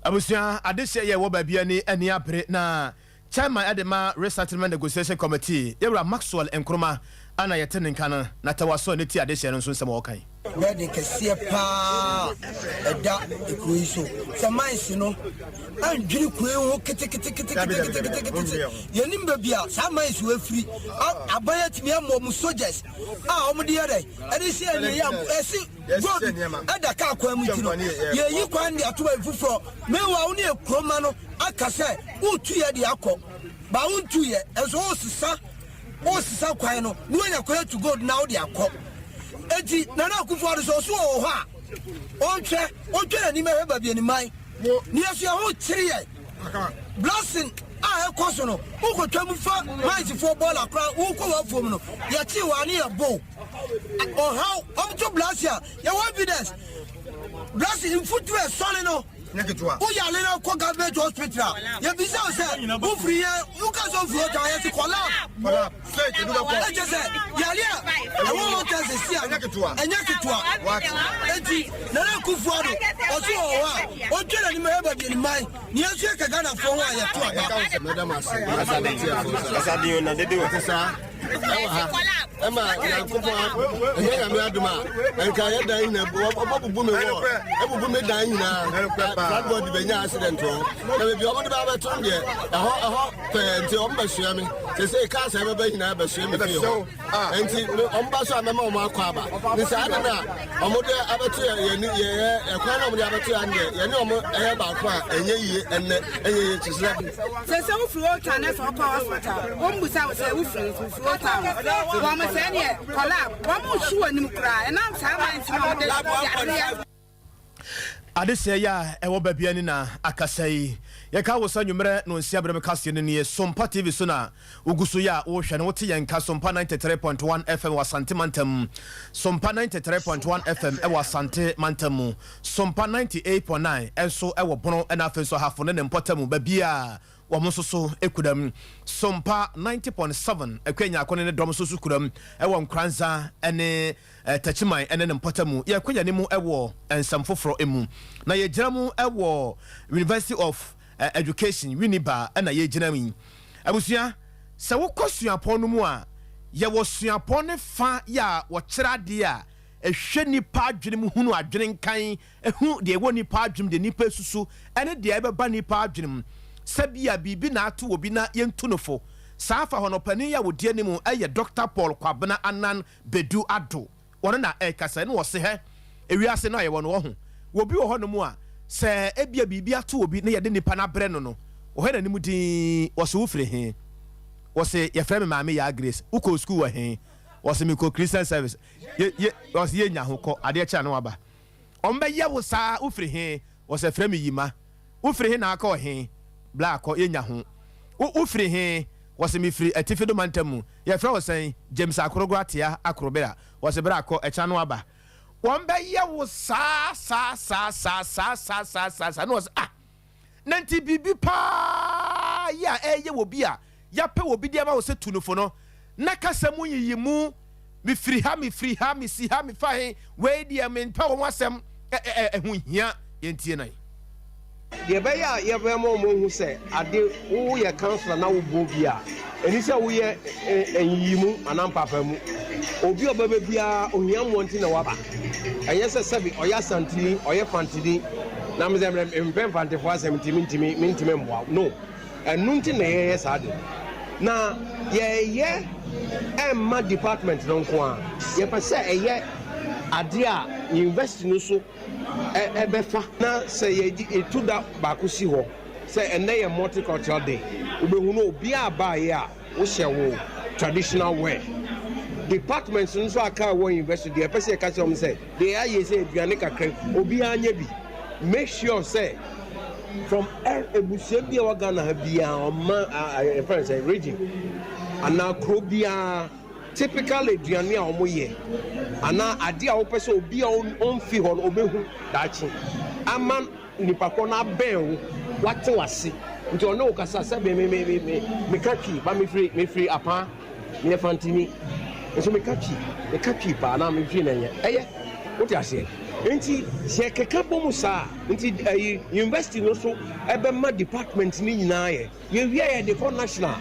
Abusua adehyeɛ yɛ wɔ baabi ani ani abere na Chairman de ma Resettlement Negotiation Committee, Yɛwura Maxwell Nkrumah ana yɛte ne nka no, na Tawaso a ne ti adehyeɛ no nso nsɛm a ɔka yi. Burden kɛseɛ paa ɛda ekuro yi so sɛ mines no andwiri kuro yi ho keteketeketeketekete. Yɛnim baabi a saa mines wɔ afiri. Aban atumi ama wɔn soldiers a wɔn de yɛ dɛ ɛde hyɛ ɛne yɛ ɛsi gold ɛda kaa kwan mu ti no yɛyi kwan de ato baabi foforɔ. Meanwhile, wo ne ekuroma no aka sɛ wotu yɛ de akɔ ba wontu yɛ nso wosesa kwan no na woanya kwan atu gold na wode akɔ. Eti Nana Akufo Addo sɛ ɔso wɔ hɔ a, ɔntwɛ n'anim ɛhwɛ baabi animan ne yɛso yɛn ho kyere yɛ blasting a ɛkɔ so no. Wokɔtwa mu fa minesfoɔ bɔɔla koraa wokɔ w'afuom no, yɛkyee wɔ ane yɛ bo ɔhaw ɔmto blasting a yɛwɔ evidence. Blasting mfuturo ɛsɔre no, woyale no kɔ government hospital a, yɛbisa wo sɛ wofiri yɛ, woka sɛ wofiri hotel a, yɛse kɔ lab. Ɛkyɛ sɛ yale a ɛwɔ hotel sɛsi a ɛnyɛ ketewa. Enti Nana Akufo Addo ɔso wɔ hɔ a, ɔntwa n'anim ɛyɛ baabi animan ne yɛnso yɛka Ghanafoɔ ho a yɛto aba. Ɛma Nyankopɔn ɛnyɛ Nyame adom a nka yɛ dan nyina wɔbɛbubu me wɔ ɛbubu me dan nyinaa flatboard bɛnya accident hɔ na baabi a wɔde ba abɛto deɛ ɛhɔ ɛhɔ pɛɛ nti wɔn bɛsoa me sese kaa sɛ ɛbɛba nyinaa bɛsoa me fie hɔ nti wɔn ba so a mɛma wɔn akɔ aba ne saa de na wɔn de abɛto yɛ yɛ yɛ ɛkwan na wɔn de abɛto yɛ deɛ yɛne wɔn ɛyɛ baako a ɛnyɛ yie ɛnɛ ɛnyɛ yie kyesɛ. Sɛ sɛ wofiri old town na sɛ ɔkɔ hospital wɔn busa wo sɛ wofiri nso wofiri old town wɔn sɛ ɛneɛ kɔla wɔn hyi wɔn anim koraa ɛnam saa man nti na wɔde yareɛ. Adesua yi a ɛwɔ babia ni na akasa yi. Yɛka wo sɛ anwummerɛ nonsia berɛ mu kaseɛ no nie. Sompa TV so na wogu so yɛ a wohwɛ no. Wote yɛn nka Sompa 93.1 FM wɔ Asante mantam mu. Sompa 93.1 FM wɔ Asante mantam mu. Sompa 98.9 nso wɔ Bono na afei nso Ahafo ne ne mpɔtam baabiara wɔn nso so kura mu. Sompa 90.7 Akua Nyarko ne ne dɔm nso so kura mu wɔ Nkoranza ne Takyiman ne ne mpɔtam. Yɛkɔ yɛn anim wɔ nsɛm foforɔ mu na yɛgyina mu wɔ University of Education, Winneba na yɛgyina mu yi. Abusua, sɛ wokɔ suapɔn no mu a, yɛwɔ suapɔn no fa yɛ a wɔkyerɛ adeɛ a Ɛhwɛ nnipa adwene mu hunu adwene nkan, hu deɛ ɛwɔ nnipa adwene mu, deɛ nnipa susu, ne deɛ ɛbɛba nnipa adwene mu. Sɛ bi a biribi na ato obi na yɛntu no fo. Saa fa hɔ no, ɔpanin yi a ɔdi anim yɛ Dɔkta Paul Kwabena Annan Badu Addo. Ɔno na ɛrekasa yi na ɔse, Hɛ, ewiase no a yɛwɔ no, wahu, obi wɔ hɔnom a, sɛ ebia biribi ato obi na yɛde nipa no abrɛ no no, ɔhwɛ n'anim dinn, ɔse, Wofiri he? Ɔse, Yɛfrɛ me Maame Yaa Grace. Wokɔɔ sukuu wɔ he? Ɔse, Mekɔɔ Christian Service. Ye ye ɔse ye nya ho kɔ adeɛ kye a na waba. Ɔmo bɛ yɛ wo saa wo firi he? Ɔse frɛ me Yima. Wo firi he na akɔ he? Bla kɔ ye nya ho. Wo wo firi he? Ɔse me firi Atifi do mantam mu. Yɛ frɛ wo sɛn? James Akorogo Atea Akorobera. Ɔse bra kɔ ɛkyena na waba. Wɔn bɛ yɛ wo saa saa saa saa saa saa saa saa saa na ɔse ah. Na nti biribi paa yi a ɛreyɛ wɔ bi a yɛapɛ wɔ bi de ama wo sɛ tu no fo no, na kasa mu nyiyimu, mefiri ha, mefiri ha, mesi ha, mefa he, wei deɛ mempɛ wɔn asɛm, ɛ ɛ ɛho nhia, yɛntie nan. Deɛ ɛbɛyɛ a yɛbɛma wɔn ahu sɛ ade woyɛ councillor na wobɔ obi a, ɛni sɛ woyɛ nyiyimu anaa mpaapaemu. Obi a ɔbɛba biara ohia mmoa nti na waba. Ɛnyɛ sɛ sɛbe ɔyɛ Asanteni, ɔyɛ Fanteni, na me sɛ mempɛ Mfantefoɔ asɛm nti mentumi mentumi mmoa wo. No. Ɛno nti na yɛyɛ saa ade no. Na yɛyɛ ɛmma department no nko ara. Yɛpɛ sɛ ɛyɛ adeɛ a university no nso ɛbɛfa. Na sɛ yɛtu da baako si hɔ sɛ ɛnnɛ yɛ multicultural day, wobɛhu no obiara baeɛ a, Wohyɛ wo traditional wear. Departments no nso a aka wɔ university deɛ yɛpɛ sɛ yɛka kyerɛ wɔn sɛ deɛ yɛayɛ sɛ aduane kakra yi obiara nyɛ bi. Make sure sɛ from abusua bi a ɛwɔ Ghana ha biara ɔma yɛfrɛ no sɛ region anaa kuro biara typical aduane a wɔyɛ anaa adeɛ a wopɛ sɛ obi a ɔmfi hɔ no ɔbɛhu daakye ama Nipa korɔ no abɛn wo, wate wo ase, nti ɔne wo kasa sɛ me me me me meka Twi, ba mefiri mefiri Apaa, meyɛ Fantini, nso meka Twi, meka Twi paa na me Twi na ɛnyɛ, ɛyɛ, wote aseɛ? Nti sɛ yɛkeka bɔ mu saa a, nti ɛyi university no so ɛbɛma department no nyinaa yɛ, yɛwie a yɛde kɔ national,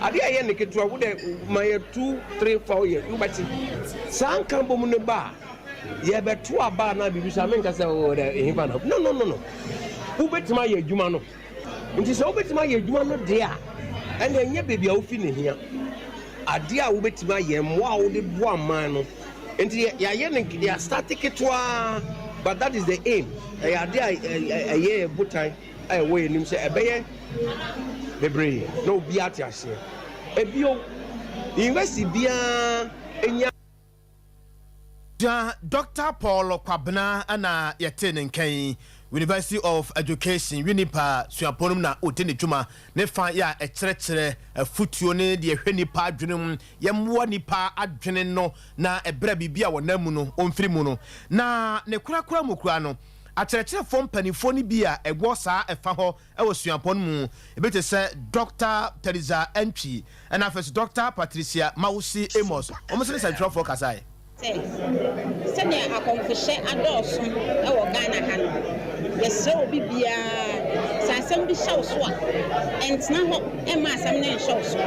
adeɛ a ɛyɛ ne ketewa, wo dɛ ma yɛ 2, 3, 4 years, wobɛte saa nka bɔ mu no ba a, Yɛbɛto aba anaa biribi so a, menka sɛ oh dɛ ɛhefa na no no no no. Wobɛtumi ayɛ adwuma no. Nti sɛ wobɛtumi ayɛ adwuma no deɛ a, ɛnna ɛnyɛ baabi a wofi na ɛhia. Adeɛ a wobɛtumi ayɛ, mmoa a wode boa man no. Nti yɛayɛ no yɛastarte ketewaa, but that is the aim. Ɛyɛ adeɛ a ɛyɛ yɛn botan a ɛwɔ yɛn anim sɛ ɛbɛyɛ bebree na obiara ate aseɛ. Ebio, university biara nya. Sua Dɔkta Paul Kwabena na yɛtee ne nka yi. University of Education, Winneba suapɔn no mu na ɔdi ne dwuma. Ne fa yɛ a ɛkyerɛkyerɛ afutuo ne deɛ ɛhwɛ nnipa adwene mu, yɛmmoa nnipa adwene no na ɛberɛ a biribi a wɔnam mu no ɔmfiri mu no. Na ne korakora mu koraa no, akyerɛkyerɛfoɔ mpanimfoɔ no bi a ɛwɔ saa ɛfa hɔ wɔ suapɔn mu, ebi te sɛ Dɔkta Teresa Antwi ɛna afei nso Dɔkta Patricia Mawusi Amos, wɔn nso ne sɛntwerɛfoɔ kasae. Sɛ, sɛnea akɔmfohyɛ adɔɔso wɔ Ghana ha no, yɛsrɛ obi biara sɛ. asɛm bi hyɛ wo so a, ɛntena hɔ mma asɛm no nhyɛ wo so.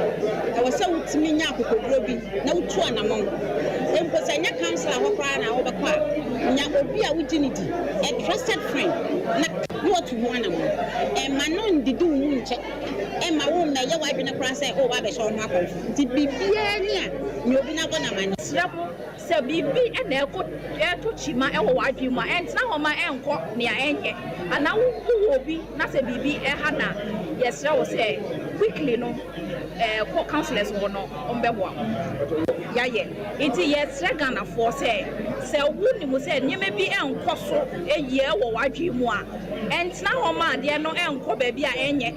Ɛwɔ sɛ wotumi nya akokoduro bi na wotu anammɔn. Mpo sɛ ɛnyɛ councillor hɔ koraa na wobɛkɔ a, nya obi a wogye no di, a trusted friend, na na watu ho anammɔn. Mma no ndidi wo mu nkyɛ. Mma wo mmɛyɛ w'adwene koraa sɛ woreba abɛhyɛ wo ho akɔmfo. Nti biribiara ni a, nya obi na bɔ no amanneɛ. Mesrɛ mo, Sɛ biribi na ɛkɔ ɛretɔ kyima wɔ w'adwene mu a, ɛntena hɔ ma ɛnkɔ nea ɛnyɛ. Anaa wowɔ obi na sɛ biribi ha no a, yɛsrɛ wo sɛ quickly no kɔ councillors hɔ no wɔbɛboa wo. Yɛayɛ. Nti yɛsrɛ Ghanafoɔ sɛ, sɛ wonim sɛ nneɛma bi nkɔ so yie wɔ w'adwene mu a, ɛntena hɔ ma adeɛ no nkɔ baabi a ɛnyɛ.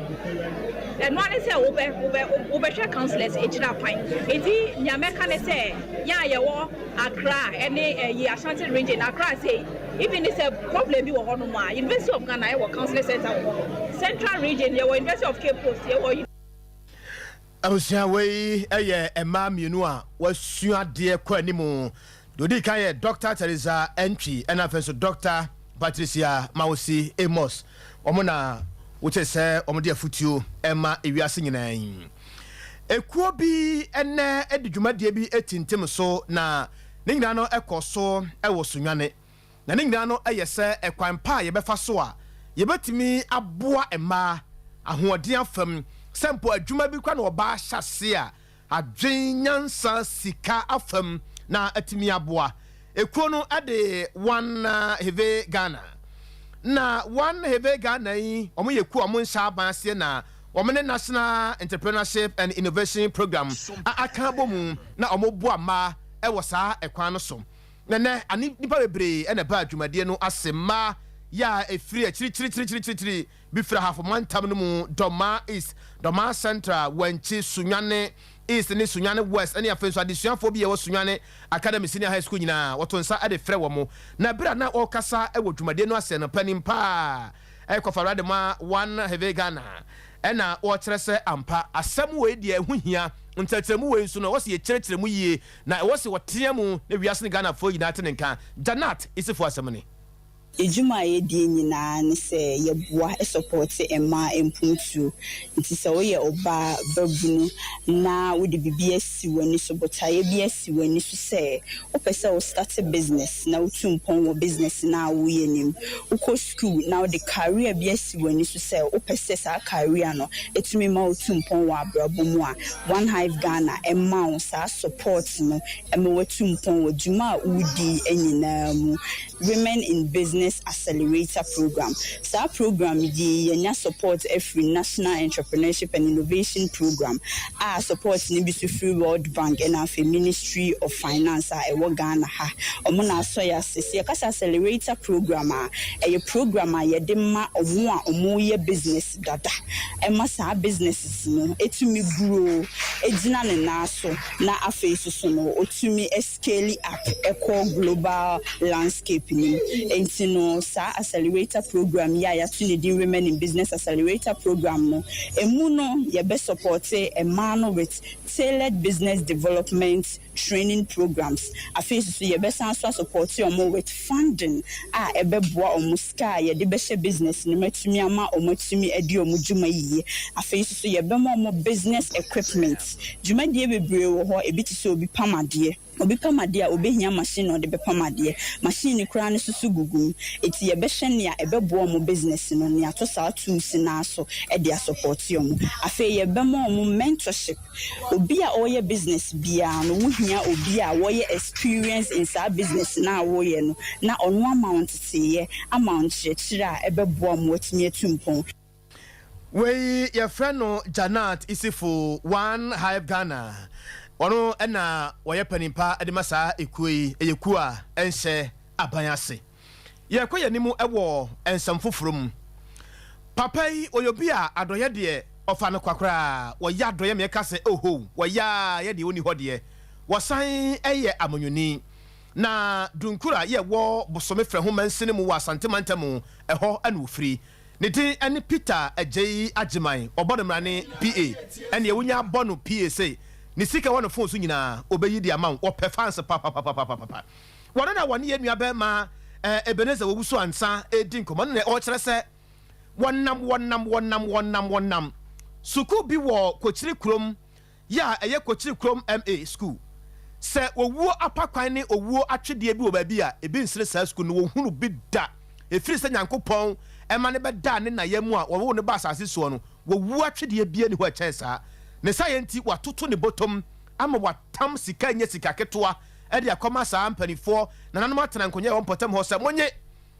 Ɛno ara ne sɛ wobɛ wobɛ wobɛhwɛ councillors akyiri akwan. Nti nea mɛka ne sɛ. Yɛn a yɛwɔ Accra ne ɛyi Ashanti region, Accra sei, even sɛ problem bi wɔ hɔ nom a, University of Ghana yɛwɔ counseling center wɔ hɔ. Central region yɛwɔ University of Cape Coast, yɛwɔ. Abusua wei yɛ mmaa mmienu a wɔasua adeɛ kɔ anim. Deɛ ɔdi kan yɛ Dɔkta Theresa Antwi ɛna afei nso Dɔkta Patricia Mawusi Amos. Wɔn na wote sɛ wɔde afutuo rema ewiase nyinaa yi. Ekuo bi nnɛ de dwumadie bi tintim so na ne nyinaa no kɔ so wɔ Sunyani. Na ne nyinaa no yɛ sɛ ɛkwan pa a yɛbɛfa so a yɛbɛtumi aboa mmaa ahoɔden afam sɛ mpo adwuma bi koraa na ɔbaa hyɛ aseɛ a adwen, nyansa, sika afam na atumi aboa. Ekuo no de One Heve Ghana. Na One Heve Ghana yi wɔn yɛ kuo a wɔn nhyɛ aban aseɛ na Wɔn ne National Entrepreneurship and Innovation Programme a aka abɔ mu na wɔboa mmaa wɔ saa kwan no so. Na nnɛ, ane nnipa bebree na ɛbaa dwumadie no ase, mmaa yɛ a ɛfiri akyirikyirikyirikyirikyiri bi firi Ahafo mantam no mu, Dormaa East, Dormaa Central, Wankyi, Sunyani East ne Sunyani West ne afei nso adesuafoɔ bi a ɛwɔ Sunyani Academy Senior High School nyinaa wɔto nsa de frɛ wɔn. Na berɛ a na wɔrekasa wɔ dwumadie no ase no, panin pa a Ɛkɔfa de ma One Heve Ghana ɛna wɔkyerɛ sɛ ampa asɛm wei deɛ ɛho hia, nkyerɛkyerɛmu wei nso no ɛwɔ sɛ yɛkyerɛkyerɛ mu yie na ɛwɔ sɛ wɔtea mu na wiase ne Ghanafoɔ nyinaa te ne nka. Janat Isifoɔ asɛm ni. Edwuma a yɛdie nyinaa ne sɛ yɛboa sɔpɔte mmaa mpuntuo. Nti sɛ woyɛ ɔbaa babunu na wode biribi asi w'ani so, botaeɛ bi asi w'ani so sɛ wopɛ sɛ wo starte business na wotu mpɔn wɔ business no a woreyɛ no mu, wokɔ sukuu na wode career bi asi w'ani so sɛ wopɛ sɛ saa career no tumi ma wotu mpɔn wɔ abrabɔ mu a, One Hive Ghana ma wo saa support no ma woatu mpɔn wɔ dwuma a woredi nyinaa mu. Women in Business Accelerator Program, Saa program yi yɛnya support afiri National Entrepreneurship and Innovation Program a support no bi nso firi World Bank ɛna afei Ministry of Finance a ɛwɔ Ghana ha. Wɔn na asɔ yɛn ase. Sɛ yɛka sɛ Accelerator Program a, ɛyɛ program a yɛde ma wɔn a wɔreyɛ business dada ɛma saa businesses no tumi grow gyina ne nan so na afei nso so no wɔtumi scale up kɔ global landscape no mu. Enti no saa accelerator program yi a yɛato ne din Women in Business Accelerator Program no, ɛmu no yɛbɛ supporte mmaa no with tailored business development training programs. Afei nso so yɛbɛsan nso asupporte wɔn with funding a ɛbɛboa wɔn, sika a yɛde bɛhyɛ business no mu atumi ama wɔn atumi adi wɔn dwuma yiye. Afei nso so yɛbɛma wɔn business equipment. Dwumadie bebree wɔ hɔ, ebi te sɛ obi pam adeɛ. Obi pam adeɛ a, ɔbɛhia machine a ɔde bɛpam adeɛ. Machine koraa no nso so gugu mu. Enti yɛbɛhwɛ nea ɛbɛboa wɔn business no, na yɛato saa tools no ara so de asupɔɔte wɔn. Afei yɛbɛma wɔn mentorship. Obi a ɔreyɛ business biara no, wohia obi a wɔyɛ experienced in saa business no a woreyɛ no, na ɔno ama wo nteteeɛ, ama wo nkyerɛkyerɛ a ɛbɛboa wo ma woatumi atu mpɔn. Wei yɛfrɛ no Janat Isifu One Hive Ghana. Ɔno na ɔyɛ panin pa de ma saa ekuo yi. Ɛyɛ kuo a ɛnhyɛ aban ase. Yɛrekɔ yɛn anim wɔ nsɛm foforɔ mu. Papa yi ɔyɛ obi a adɔeɛ deɛ ɔfa no kwa koraa. Ɔyɛ adɔeɛ ma yɛka sɛ oho, ɔyɛ ara yɛ deɛ ɔnni hɔ deɛ. Ɔsan yɛ amanyɔni. Na Dunkura yɛ wɔ Bosome Frɛho mansini mu wɔ Asante mantam, ɛhɔ na ɔfiri. Ne din ne Peter Agyei Agyeman, wɔbɔ no mmrane PA. Ɛnneɛ wonya bɔ no PA sei, ne sika ɛwɔ ne phone so nyinaa ɔbɛyi de ama wo, ɔpɛ fans papapapapapa. Wɔno na wɔne yɛn nua bɛɛma Ebenezer Owusu Ansah redi nkɔmmɔ, ɛno na ɔrekyerɛ sɛ. Wɔnam, wɔnam, wɔnam, wɔnam, wɔnam. Sukuu bi wɔ Kokyiri kurom yɛ a ɛyɛ Kokyiri kurom MA sukuu. Sɛ owuo apakwan ne owuo atwedeɛ bi wɔ baabi a, ebi nsene saa sukuu no, wɔnhunu bi da. Ɛfiri sɛ Nyankopɔn ma no bɛdaa ne na yam a wɔwoo no baa asase soɔ no, wɔwuo atwedeɛ biara nni hɔ a ɛkyɛn saa. Ne saayɛ nti, wɔatoto ne bɔtɔm ama watam sika a ɛnyɛ sika ketewa de akɔma saa mpanimfoɔ nananom atena nkonnwa a ɛwɔ mpɔtam hɔ sɛ, Monye!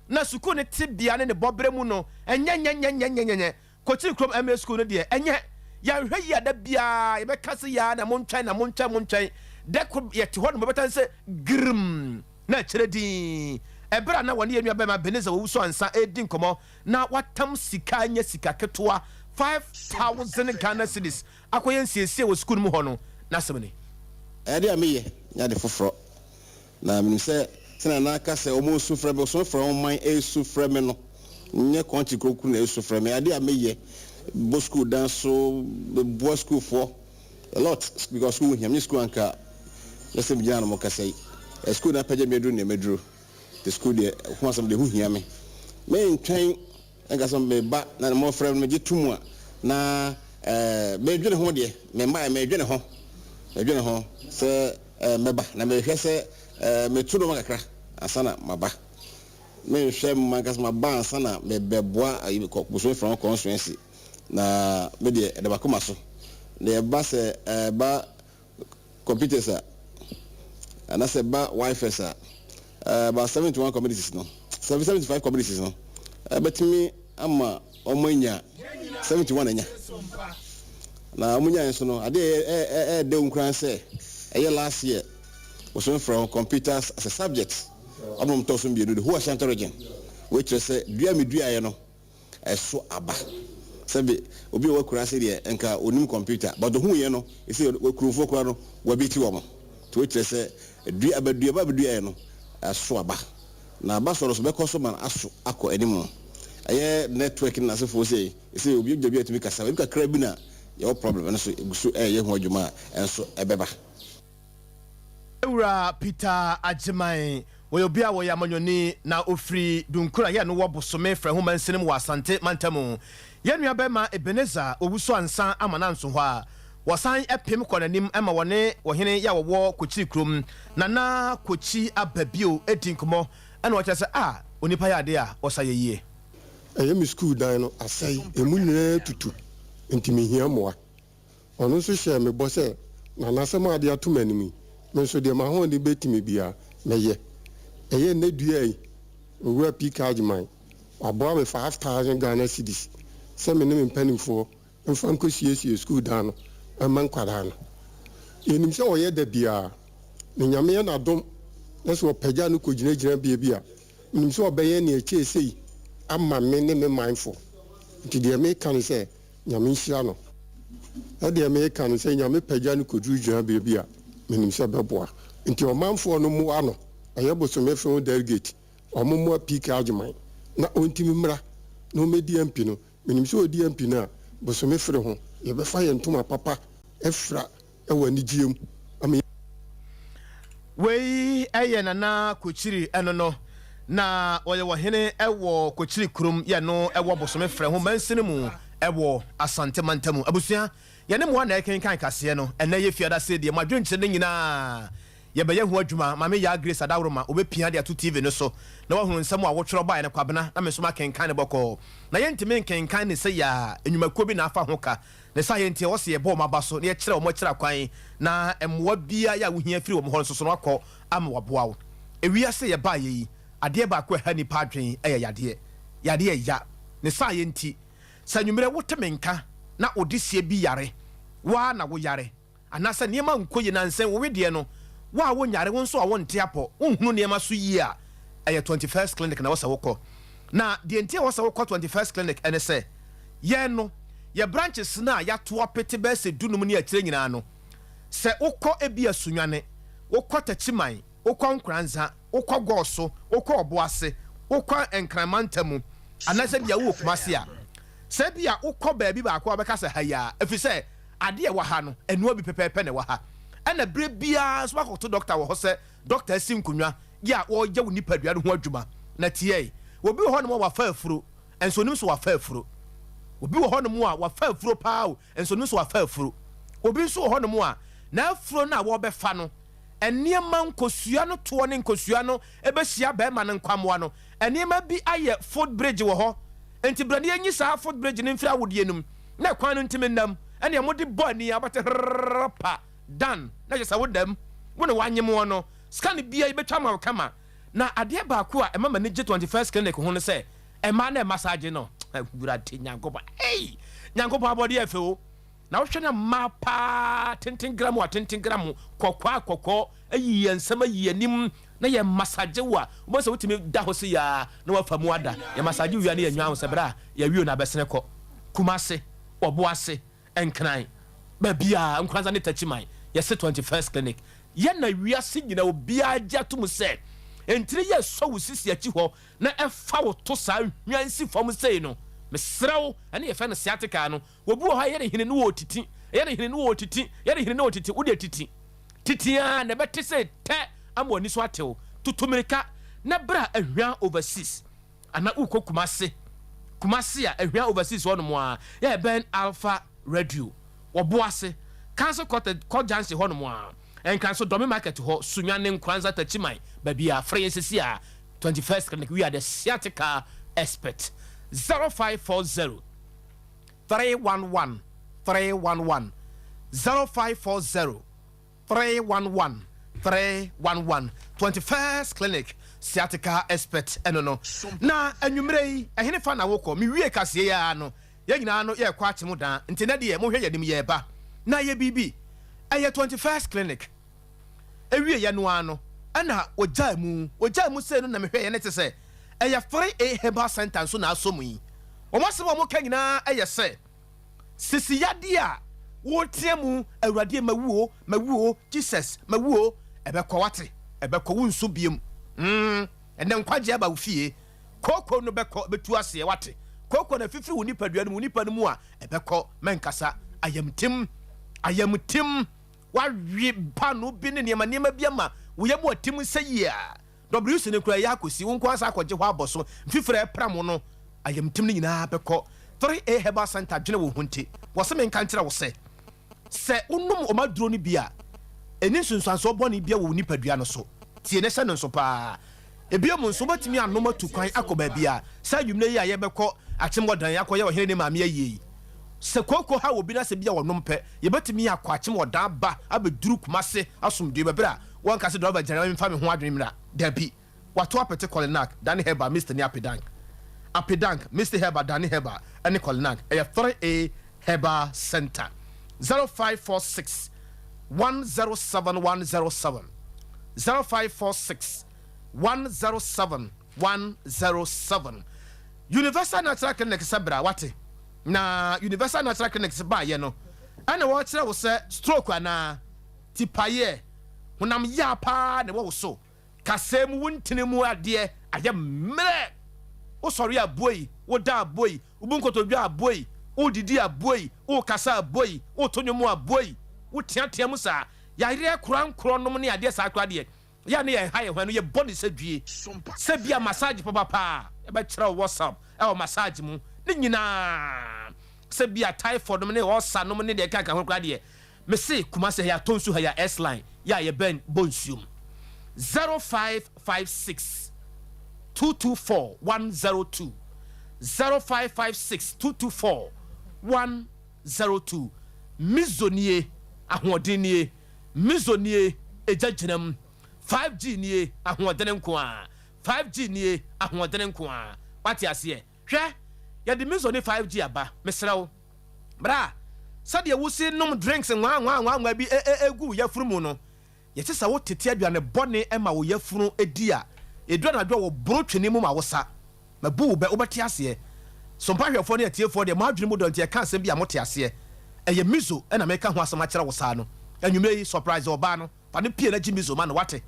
Na sukuu no tebea ne ne bɔberɛ mu no, ɛnyɛ nyɛnyɛnyɛnyɛnyɛ. Kokyiri kurom MA sukuu no deɛ, ɛnyɛ. Yɛanhwɛ yie a, da biara yɛbɛka sɛ yɛa na montwɛn na montwɛn montwɛn. Da koro yɛte hɔ nom yɛbɛte sɛ girmm na akyire dinn. Ɛberɛ a na wɔne yɛn nuabarima Ebenezer Owusu Ansah redi nkɔmmɔ na watam sika a ɛnyɛ sika ketewa, 5,000 Ghana cedis, akɔyɛ nsiesie wɔ sukuu no mu hɔ no, n'asɛm ni. Ade a meyɛ nyɛ ade foforɔ, na menim sɛ sɛnea na aka sɛ wɔresu frɛ me, wɔsu frɛ wɔn man resu frɛ me no, nyɛ kɔnkye kronkron na ɛresu frɛ me. Ade a meyɛ, bɔ sukuu dan so, boa sukuufoɔ a lot because sukuu ho hia me. Menyɛ sukuu anka nyɛ sɛ megyina hanom rekasa yi. Sukuu na apagya me aduru nea maduru. Nti sukuu deɛ, ho asɛm deɛ, ɛho hia me. Mentwɛn nka sɛ meba na mmɔfra no megye to mu a, na medwene ho deɛ, memmaeɛ, medwene ho, medwene ho sɛ mɛba, na mehwɛ sɛ meto nnoɔma kakra ansa na maba. Menhwɛ m'ankasa maba ansa na mebɛboa bosome fra ho constituency, na me deɛ ɛda m'akoma so. Na ɛba sɛ ɛba computers a, anaasɛ ɛba wifis a, about 71 communities no, 75 communities no, ɛbɛtumi ama wɔn anya 71 anya. Na wɔn nyaeɛ nso no, adeɛ ɛyɛ ɛɛdɛ nkuran sɛ ɛyɛ last year wɔsɔn frɛ ho computers as a subject. Wɔn na wɔtɔ so mmienu, the whole Ashanti region. Wei kyerɛ sɛ dua a meduaeɛ no, ɛso aba. Sɛbe obi a ɔwɔ akuraase deɛ nka ɔnim kɔmputa but ɔhuiɛ no ɛsei kuromfoɔ koraa no wabiti wɔn. Nti wei kyerɛ sɛ dua aba duaba a bɛduaeɛ no ɛso aba. Na aba soɔ no nso bɛkɔ so ma no aso akɔ anim. Ɛyɛ network ne n'asefoɔ sei ɛsei obi gyina bi a tumi kasa baabi kakra bi na yɛwɔ problem ɛno nso yɛgu so ɛreyɛ ho adwuma a ɛnso ɛbɛba. Wura Peter Agyeman, wɔyɛ obi a wɔyɛ amanyɔni na ofiri Dunkuru a yɛ no wɔ Bosome Frɛho mansini mu wɔ Asante mantamu. Yɛn nua bɛrima Ebenezer Owusu Ansah ama no anso hɔ a, wɔsan pem kɔ n'anim ma wɔne ɔhene yɛ a wɔwɔ Kokyiri kurom, Nana Kokyi aba bio di nkɔmmɔ na ɔkyerɛ sɛ ah onipa yɛ adeɛ a ɔsa yɛ yie. Ɛyɛ me sukuu dan no asɛe, emu nyinaa atutu, enti mehia mmoa. Ɔno nso hyɛɛ me bɔ sɛ, Nana, asɛm a wode ato m'anim yi, me nso deɛ m'ahoɔden bɛtumi biara, mɛyɛ. Ɛyɛ nnɛ dua yi, Owura PK Agyeman, waboa me 5,000 Ghana cedis sɛ me ne me mpanimfoɔ mfa nkɔsiesie sukuu dan no mma nkwadaa no. Yɛnim sɛ ɔyɛ da biara, na Nyame yɛ n'adom na sɛ ɔpagya no kɔgyina gyinabea bi a, menim sɛ ɔbɛyɛ nea ɛkyɛɛ sei ama me ne me manfoɔ. Nti deɛ meka ne sɛ, Nyame nhyira no. Ɛdeɛ meka no sɛ Nyame pagya no kɔduru gyinabea bi a, menim sɛ bɛboa. Nti ɔmanfoɔ no mmoa no, ɛyɛ bosome fe ho delegate, ɔmo mmoa PK Agyeman na ɔntimi mmra na ɔmmɛdi MP no. Menim sɛ ɔdi MP no a, bosome fere ho, yɛbɛfa yɛn ntoma papa afira wɔ anigyeɛ mu ama yɛn. Wei yɛ Nana Kokyiri ɛno no na ɔyɛ ɔhene wɔ Kokyiri kurom yɛ no wɔ Bosome Frɛho mansini mu wɔ Asante mantamu. Abusua, yɛne mo a na ɛrekenkan kaseɛ no ɛnnɛ yɛ Fiada sei deɛ mo adwenkyerɛ no nyinaa yɛbɛyɛ ho adwuma. Maame Yaa Grace Adaworoma ɔbɛpia de ato TV no so na wahunu nsɛm a wotwerɛ baeɛ no Kwabena na me nso makenkan no bɔkɔɔ. Na yɛntumi nkenkan no sei a nnwumakuo bi na afa ho ka. Ne saayɛ nti, ɛwɔ sɛ yɛbɔ wɔn aba so na yɛkyerɛ wɔn akyiri akwan, na mmoa biara a wohia firi wɔn hɔ nso so no akɔ ama wɔaboa wo. Ewiase a yɛbaeɛ yi, adeɛ baako a ɛha nnipa adwene yɛ yadeɛ. Yadeɛ ɛya. Ne saayɛ nti, sɛ anwummerɛ wote me nka na wo deseɛ bi yare, wo ara na woyare. Anaasɛ nneɛma nkɔ yie nansa yi wo wedeɛ no, wo a wonyare, wo nso a wonte apɔ, wonhunu nneɛma so yie a, ɛyɛ 21st Clinic na ɛwɔ sɛ wokɔ. Na deɛ nti a ɛwɔ sɛ wokɔ 21st Clinic ne sɛ, yɛn no, yɛn branches no a yɛato apete bɛyɛ sɛ dunum ne akyire nyinaa no, sɛ wokɔ ebia Sunyani, wokɔ Takyiman, wokɔ Nkoranza, wokɔ Gɔɔso, wokɔ Ɔboase, wokɔ Nkran mantamu, anaasɛ ebia wowɔ Kumasi a, sɛ ebia wokɔ baabi baako a wobɛka sɛ ha yi ara, ɛfiri sɛ Adeɛ a ɛwɔ ha no, ɛnoa bi pɛpɛɛpɛ na ɛwɔ ha. Ɛna berɛ biara nso woakɔto dɔkta wɔ hɔ sɛ dɔkta asi nkonnwa yɛ a ɔreyɛ wo nipadua no ho adwuma. Na tiae, obi wɔ hɔnom a wafa afuro, nso ɔnim sɛ wafa afuro. Obi wɔ hɔnom a wafa afuro paa o, nso no nso wafa afuro. Obi nso wɔ hɔnom a n'afuro no a wɔrebɛfa no, nneɛma nkosua no toɔ ne nkosua no bɛhyia barima no nkwammoa no, nneɛma bi ayɛ foot bridge wɔ hɔ. Nti bra na yɛnyi saa foot bridge no mfiri awodeɛ no mu na kwan no ntumi nna mu. Ɛnneɛ mode bɔ ani a wobɛte hrrrr pa, done, na kyerɛ sɛ woda mu. Wo na woanyem wɔn no, scan biara yɛbɛtwa ama wo kama. Na adeɛ baako a ɛma m'ani gye 21st Clinic ho ne sɛ, mmaa no ɛmassage no, Awurade Nyankopɔn, ei! Nyankopɔn abɔdeɛ ɛfɛ o. Na wohwɛ na mmaa paa tenten gram a tenten gram, kɔkɔɔ a kɔkɔɔ, ayi yɛn nsam ayi yɛn anim na yɛ massage wo a, wobɛhu sɛ wotumi da hɔ sei ara na woafa mu ada. Yɛ massage wie a na yɛnwan wo sɛ berɛ a yɛawie o na abɛsene kɔ. Kumase, Ɔboase, Nkran, baabiara, Nkoranza ne Takyiman, yɛse 21st Clinic. Yɛ na wiase nyinaa obiara gye ato mu sɛ ntini yɛ sɔ wo sisi akyi hɔ na ɛfa wo to saa hwan si fam sei no, mesrɛ wo, ɛne yɛfrɛ no sciatica no, obi wɔ hɔ a ɛyɛ ne hene ne ɔretiti, ɛyɛ ne hene ne ɔretiti, ɛyɛ ne hene ne ɔretiti, wo deɛ titi, titi ara na ɛbɛte sɛ tɛ ama w'ani so atew, tutu mmirika na bra Ahwia Overseas. Ana wokɔ Kumase? Kumase a Ahwia Overseas hɔ nom a, yɛ ɛbɛn Alpha Radio, wɔ Boase, Council Quarter kɔ Junction hɔ nom a, Nkran so Dɔme Market hɔ, Sunyani, Nkoranza, Takyiman, baabi a, frɛ yɛn sisi a, 21st Clinic, we are the sciatica expert. 0540 311 311 0540 311 311 21st Clinic Sciatica Expert ɛno no. Na anwummerɛ yi, ɛhene fa na wokɔ? Mewie kaseɛ yi ara no, yɛn nyinaa no yɛrekɔ akyem dan, nti nɛ deɛ monhwɛ yɛn anim yɛreba. Na ɛyɛ biribi, ɛyɛ 21st Clinic. Ɛwieɛ no ara no, ɛna wɔgyaa mu, wɔgyaa mu sei no na mehwɛeɛ no te sɛ ɛyɛ 3A Herbal Center nso na asɔ mu yi. Wɔn asɛm a wɔka nyinaa yɛ sɛ, Sisi yadeɛ a woretea mu Awurade mawu o, mawu o, Jesus mawu o, ɛbɛkɔ wate, ɛbɛkɔ wonsu biom mm, ɛnɛ nkwagyeɛ aba wo fie, kooko no bɛkɔ, ɛbɛtu aseɛ wate, kooko no afifiri wo nipadua no mu, wo nipa no mu a, ɛbɛkɔ, mɛnkasa, ayamtim, ayamtim, wawe paanoo bi ne nneɛma nneɛma bi ama wo yam atim sɛ yie a, WC no koraa ɛyɛ akɔsi, wo nko ara san akɔgye hɔ abɔ so, mfifire a ɛpram wo no, ayamtim no nyinaa bɛkɔ. 3A Herbal Centre dwene wo ho nti, wɔse menka nkyerɛ wo sɛ, sɛ wonom wɔn aduro no bi a, ɛnni nsunsuansoɔ bɔne biara wɔ wo nipadua no so. Tie na hyɛ no nso paa. Bio nso, wobɛtumi anom atu kwan akɔ baabi a, sɛ anwummerɛ yi a yɛbɛkɔ Akyem-Ɔdan akɔyɛ ɔhene ne maame ayie yi, sɛ kooko haw obi na sɛ bi a ɔnom pɛ, yɛbɛtumi akɔ Akyem-Ɔdan aba abɛduru Kumase asomdwoeɛ mu berɛ a Wɔnka sɛ driver gyina na memfa me ho adwene mmra. Dabi. Wɔato apete Kolinak, Dane Herbal, Misty ne Apedank. Apedank, Misty Herbal, Dane Herbal ne Kolinak. Ɛyɛ 3A Herbal Centre. 0546 107 107. 0546 107 107. Universal Natural Clinic sɛ bra, wate? Na Universal Natural Clinic baeɛ no, ɛna wɔkyerɛ wo sɛ stroke anaa? Tipaeɛ, honam yea paa na ɛwɔ wo so, kasɛɛ mu, wo ntini mu adeɛ ayɛ mmerɛ. Wosɔre a buei, woda a buei, wobu nkotodwe a buei, wodidi a buei, wokasa a buei, woto nnwom a buei, woteatea mu saa. Yareɛ korankorɔ nom ne adeɛ saa koraa deɛ, Yɛ a ne yɛn ha yɛn ho ɛno yɛ bɔ ne sɛ due sɛ bia massage papapa a yɛbɛkyerɛ wo WhatsApp ɛwɔ massage mu ne nyinaa sɛ bia typhoid nom ne ulcer nom ne deɛ ɛkeka ho koraa deɛ mese Kumasi ha yɛ atɔ nsu ha yɛ S line yɛ a yɛbɛn bɔ nsuom 0556 224 102 0556 224 102 Mizo nie ahoɔden nie. Mizo nie, egya gyina mu. 5G nie, ahoɔdene nko ara. 5G nie, ahoɔdene nko ara. Wate aseɛ? Hwɛ, yɛde Mizo ne 5G aba. Mesrɛ wo, bra. Sɛdeɛ wosi nom drinks nwanwanwanwa bi gu wo yafunu mu no, yɛte sɛ wotete aduane bɔne ma wo yafunu di a, ɛduru anadwo a wɔboro twene mu ma wo sa. Mabu wo bɛ, wobɛte aseɛ. Sompa ahwɛfoɔ ne atiefoɔ deɛ, mo adwene mu dɔ nti yɛka asɛm bi a mote aseɛ. Ɛyɛ Mizo na meka ho asɛm akyerɛ wo saa no. Anwummerɛ yi, surprise ɔbaa no, fa no pie na gye Mizo ma no, wate?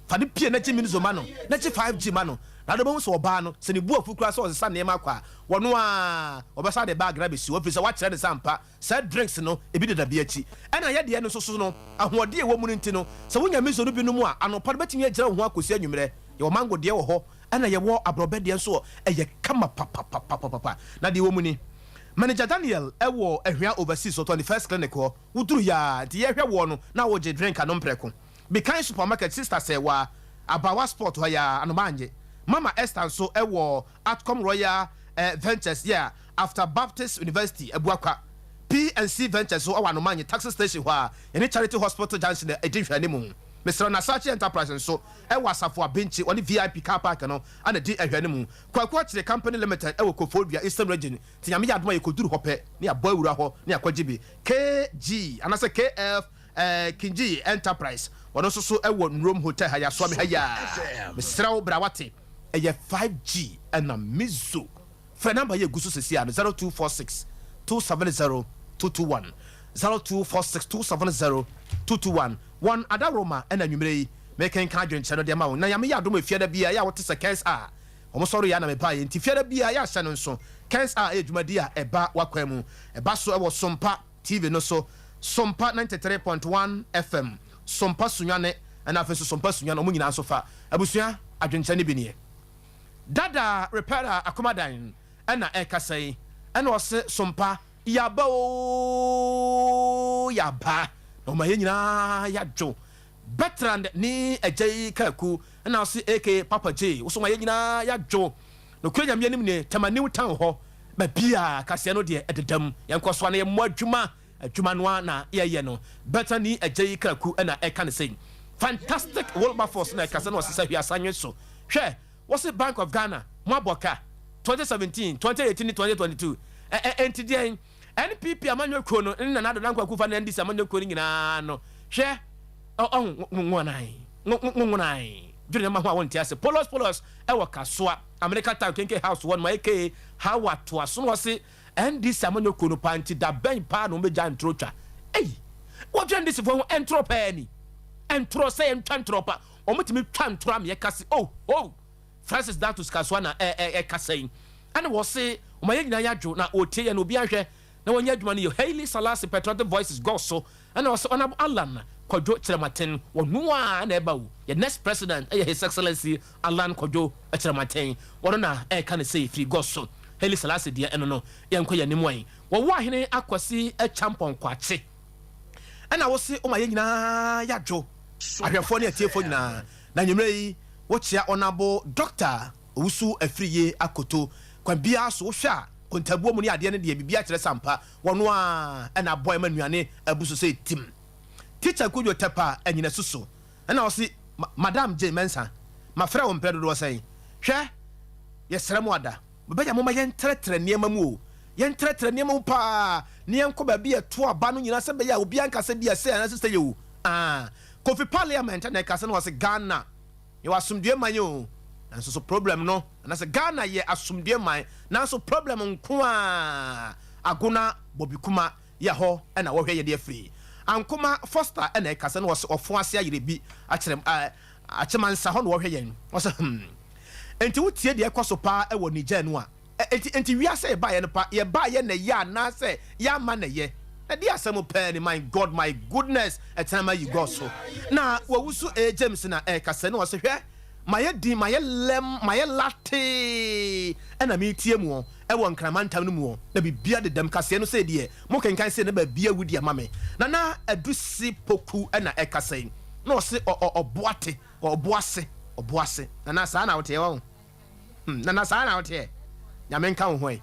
Fa no pie na gye Mizo ma no, na gye 5G ma no. Na wode bɛhu sɛ ɔbaa no, sɛ ne bo afu koraa sɛ ɔsesa nneɛma akɔ a, ɔno ara ɔbɛsan de bag no abɛsi hɔ, ɛfiri sɛ woakyerɛ no sɛ ampa saa drinks no, ebi deda bi akyi. Ɛna yɛ deɛ no nso so no, ahoɔden a ɛwɔ mu no nti no, sɛ wonya Mizo no bi nom a, anɔpa no bɛtumi agyina wo ho akɔsi anwummerɛ. Yɛwɔ mango deɛ wɔ hɔ, Ɛna yɛwɔ aborɔbɛ deɛ nso ɛyɛ kama papapapapapa. Na deɛ ɛwɔ mu ni. Manager Daniel wɔ Ahwea Overseas ɔtɔ ne first clinic hɔ. Woduru yɛ a nti yɛhwɛ woɔ no na wogye drink anom prɛko. Bikan Supermarket Sister Sɛɛwaa, Abawa Sport hɔ yɛ a anoma annye. Mama Esther nso wɔ Atcom Royal Ventures yɛ a after Baptist University Abuakwa. P and C Ventures nso wɔ Anomanye Taxi Station hɔ a yɛne Charity Hospital Junction na ɛdi nhwɛanimu. Mesrɛ wo Nasachi Enterprise nso wɔ Asafo Abinkyi wɔne VIP Car Park no na ɛdi nhwɛanimu. Kwaku Akyere Company Limited wɔ Koforidua Eastern Region nti Nyame yɛ adom a yɛkɔduru hɔ pɛ na yɛabɔ awura hɔ na yɛakɔgye bi. KG anaasɛ KF Kinji Enterprise wɔno nso so wɔ Nrom Hotel ha yɛasoa me ha yi a. Mesrɛ wo bra wate. Ɛyɛ 5G ɛna Mizo. Frɛ number yi a egu so seesei ara no, 0246 270 221, 0246 270 221. Wɔn adaworoma ɛna anwumerɛ yi mekenkan adwenkyerɛ no de ama wo. Na Nyame yɛ adom a Fiada biara yɛ a wote sɛ Kens a wɔn sɔre yɛ a na mebaeɛ nti Fiada biara yɛ ahyɛ no nso Kens a ɛyɛ dwumadie a ɛba w'akwan mu. Ɛba so ɛwɔ Sompa TV no so, Sompa 93.1 FM, Sompa Sunyani ɛna afei nso Sompa Sunyani wɔn nyinaa nso fa. Abusua adwenkyerɛ no bi nie. Dada repairer Akomadan na ɛkasa yi ɛna ɔse sompa yaba oo yaba na ɔma yɛn nyinaa yadwo Bertrand ne agya yi Kaku ɛna ɔse aka Papa J woso ma yɛn nyinaa yadwo Nokorɛ Nyame anim nie Tema New Town hɔ baabi a kaseɛ no deɛ ɛdedam yɛnkɔ so a na yɛmmɔ adwuma Adwuma no ara na yɛyɛ no. Bethany Agyei Kraku na ɛka no sei. Fantastic Wilberforce na ɛkasa na ɔsesa hwiasa nwe so. Hwɛ, wɔse Bank of Ghana, moabɔ ka 2017, 2018 ne 2022. Ɛ ɛ enti deɛn? NPP amanyɔ kuo no ne Nana Addo Dankwa Akufo ne NDC amanyɔ kuo no nyinaa no, hwɛ, ɔ ɔho, nwonwonae, nwonwonae, dwene nneɛma ho a wonte ase. Polos Polos wɔ Kasoa, America Town, Kenke House hɔ nom, aka Hawa toa so na ɔse NDC amanyɔ kuo no paa nti da bɛn paa na wɔbɛgyae ntorɔ twa? Ei! Wɔdwene NDC foɔ ho ntorɔ paa ni. Ntorɔ sɛ yɛntwa ntorɔ pa. Wɔtumi twa ntorɔ ama yɛka se oh oh! Francis Datus Kasoa na ɛkasa yi. Ɛna wɔse wɔma yɛn nyinaa yɛadwo na wɔtie yɛn na obiara nhwɛ na wɔnyɛ adwuma no yie. Haile Selassie Patriotic Voices gɔɔ so Ɛna ɔse Honourable Allan Kwadwo Kyerematen wɔno ara na ɛba o, yɛ next president yɛ His Excellency Allan Kwadwo Kyerematen, wɔno na ɛreka no sei firi Goso, Haile Selassie deɛ ɛno no, yɛnkɔ yɛn anim ɛ. Wɔwo Ahene Akwasi Acheampong Kwakye ɛna wose woma yɛn nyinaa yɛadwo, ahwɛfoɔ ne atiefoɔ nyinaa, na anwummerɛ yi wokyea Honourable Doctor Owusu Afriyie Akoto, kwan biara so wohwɛ a kontabuo mu ne adeɛ no deɛ biribiara kyerɛ sɛ ampa Wɔn ara na aboa ma nnuane abu so sɛ tim. Teacher Kojo Tɛpa anyina su so na ɔse, Madam Jane Mensah, mafrɛ wo mprɛ dodoɔ sɛn? Hwɛ, yɛsrɛ mo ada, mobɛyɛ a momma yɛntrɛtrɛ nneɛma mu o, yɛntrɛtrɛ nneɛma mu paa na yɛnkɔ baabi a ɛto aba no nyinaa sɛ ɛbɛyɛ a obiara nka sɛ bi a sei anaasɛ sei o. Ah, Kofi Parliament na ɛkasa na ɔse Ghana Yɛwɔ asomdwoe man o, nanso so problem no, anaasɛ Ghana yɛ asomdwoe man, nanso problem nko a Agona Bobikuma yɛ hɔ na wɔhwɛ yɛde afiri. Ankoma Foster na ɛkasa na ɔse ɔfo ase ayerɛ bi akyerɛ eh, Akyemansa hɔ na wɔhwɛ yɛn. Ɔse hmm. Enti wotie deɛ ɛkɔ so paa wɔ Niger no a, Enti enti wiase a yɛbaeɛ no pa yɛbaeɛ na ɛyɛ anaasɛ yɛamma na ɛyɛ? Na deɛ asɛm paa ni my God my goodness ɛtena ma yi God so na wawusu ee James na ɛrekasa na ɔse hwɛ mayɛ din mayɛ lɛm mayɛ latee ɛna meretie muɔ ɛwɔ Nkran mantam no muɔ na bibia dedam kaseɛ no sei deɛ mo kenkan sei na baabi awu de ama me Nana Adusi Poku ɛna ɛkasa yi na ɔse ɔ ɔ ɔboate ɔboase ɔboase Nana saa na woteɛ wahu. Hmm, nana saa na woteɛ. Nyame nka wo ho ɛ.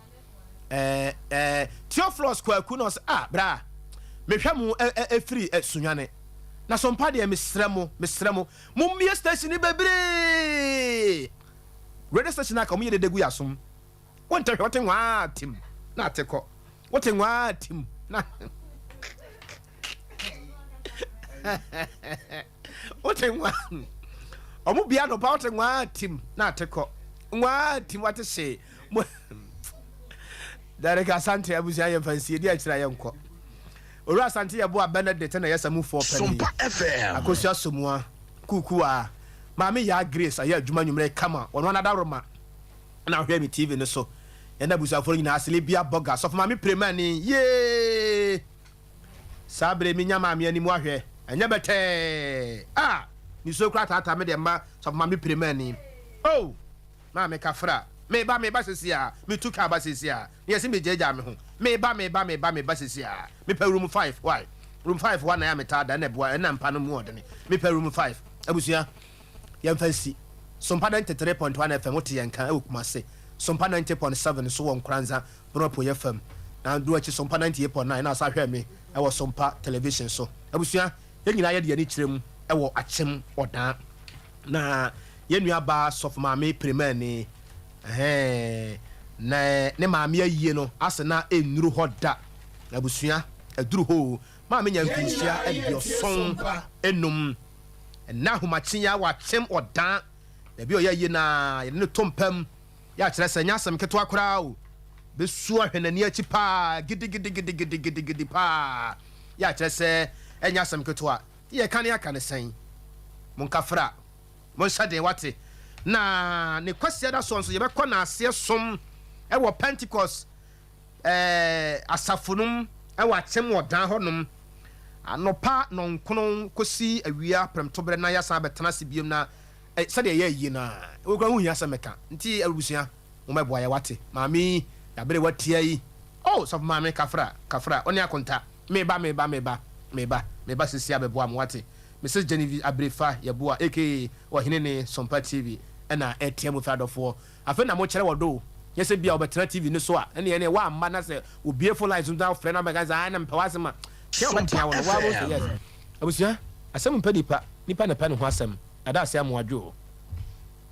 Eh, eh, Theophilus Kwaku na ɔsɛ, ah, bra, mehwɛ mo ɛfiri eh, eh, Sunyane. Na so mpa deɛ mesrɛ mo, mesrɛ mo, mommie station no bebree. Radio station aka, wɔn yɛ dede gu yɛ asom. Wontɛ hwɛ, wote nwaa tim, na ate kɔ. Wote nwaa tim, na... Wote nwa ɔmo bia anɔpa wote nwaa tim na ate kɔ nwaa tim wate hyee mo Derek Asante abusua yɛ mfa nsie di akyire a yɛnkɔ Owura Asante yɛ boa Benedict na yɛ samufoɔ panin Sompa FM. Akosua Somoa Kukuwa Maame Yaa Grace ayɛ adwuma nwummerɛ kama ɔno anadaworoma na ahwɛ me TV no so yɛn abusuafoɔ no nyinaa Selebia Boga Sɔfo Maame Premani yee Saa bere menya maame anim ahwɛ ɛnyɛ bɛtɛɛ ah nisuo koraa taataa me deɛ mma sɔfo maame pire m'ani oh maame kafra meba meba sesi a metu kaa ba sesi a ne yɛse megyaagyaa me ho Meba, meba, meba, meba sisi a. Mepɛ room 5, why? Room 5 hɔ na yɛ a metaa da, ɛna ɛboa, ɛna mpa no mu ɔdene. Mepɛ room 5. Abusua, yɛmfa nsi. Sompa 93.1 FM, wote yɛn nka ɛwɔ Kumase. Sompa 90.7 nso wɔ Nkoranza, Bono Apueeɛ fam. Na do akyi Sompa 98.9 na asa hwɛ me ɛwɔ Sompa Television so. Abusua, yɛn nyinaa yɛde yɛn ani kyerɛ mu ɛwɔ Akyem Ɔdaa. Na yɛn nua baa Sɔfo Maame Pirimani, ɛhɛɛ, na ne maame ayie no ase na ɛnnuru hɔ da. Na abusua, aduru hɔ o. Maame nya mfinhyia 75. Ɛnnɛ ahomakye yi ara wɔ Akyem Ɔdaa, baabi a ɔyɛ ayie no ara, yɛde no to mpa mu. Yɛ akyerɛ sɛ ɛnyɛ asɛm ketewa koraa o. Bɛsu ahwɛ n'ani akyi paa, gidigidigidigidigidi paa. Yɛ akyerɛ sɛ ɛnyɛ asɛm ketewa. Nti yɛka ne aka no sɛn? Monkafra, monhyɛ den, wate? Na ne Kwasiada soɔ nso yɛbɛkɔ n'aseɛ som wɔ Pentecost eh, asafo no mu wɔ Akyem Ɔdan hɔnom anɔpa nɔnkron kɔsi awia prɛmtoberɛ na yɛasan abɛtena ase biom na eh, sɛdeɛ ɛyɛ ayie no a, wei koraa ho hia sɛ mɛka. Nti abusua, mommɛboa yɛ, wate? Maame yi, yɛaberewa tia yi, oh, sɔfo maame, kafra, kafra, wo ne akonta, meba, meba, meba, meba, meba sisi abɛboa mo, wate? Mrs. Genevieve Abrefa Yeboah aka Ɔhene ne Sompa TV ɛna ɛretea mu fɛ adɔfoɔ. Afei na mokyerɛ wɔ do o, nyɛ sɛ bia wɔbɛtena TV no so a, ɛneɛ ɛneɛ woamma na sɛ wɔbue phone lines no na wofrɛ na wobɛka sɛ ae na mepɛ w'asɛm a, tea wɔbɛtea wo no, woa wohu sɛ yes. Abusua, asɛm mpɛ nipa, nipa na ɛpɛ ne ho asɛm, Yɛda ase amoadwo o.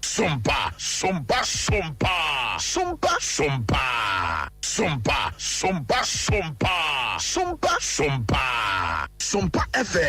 Sompa, sompa, sompa, sompa, sompa, sompa, sompa, sompa, sompa, sompa, sompa FM.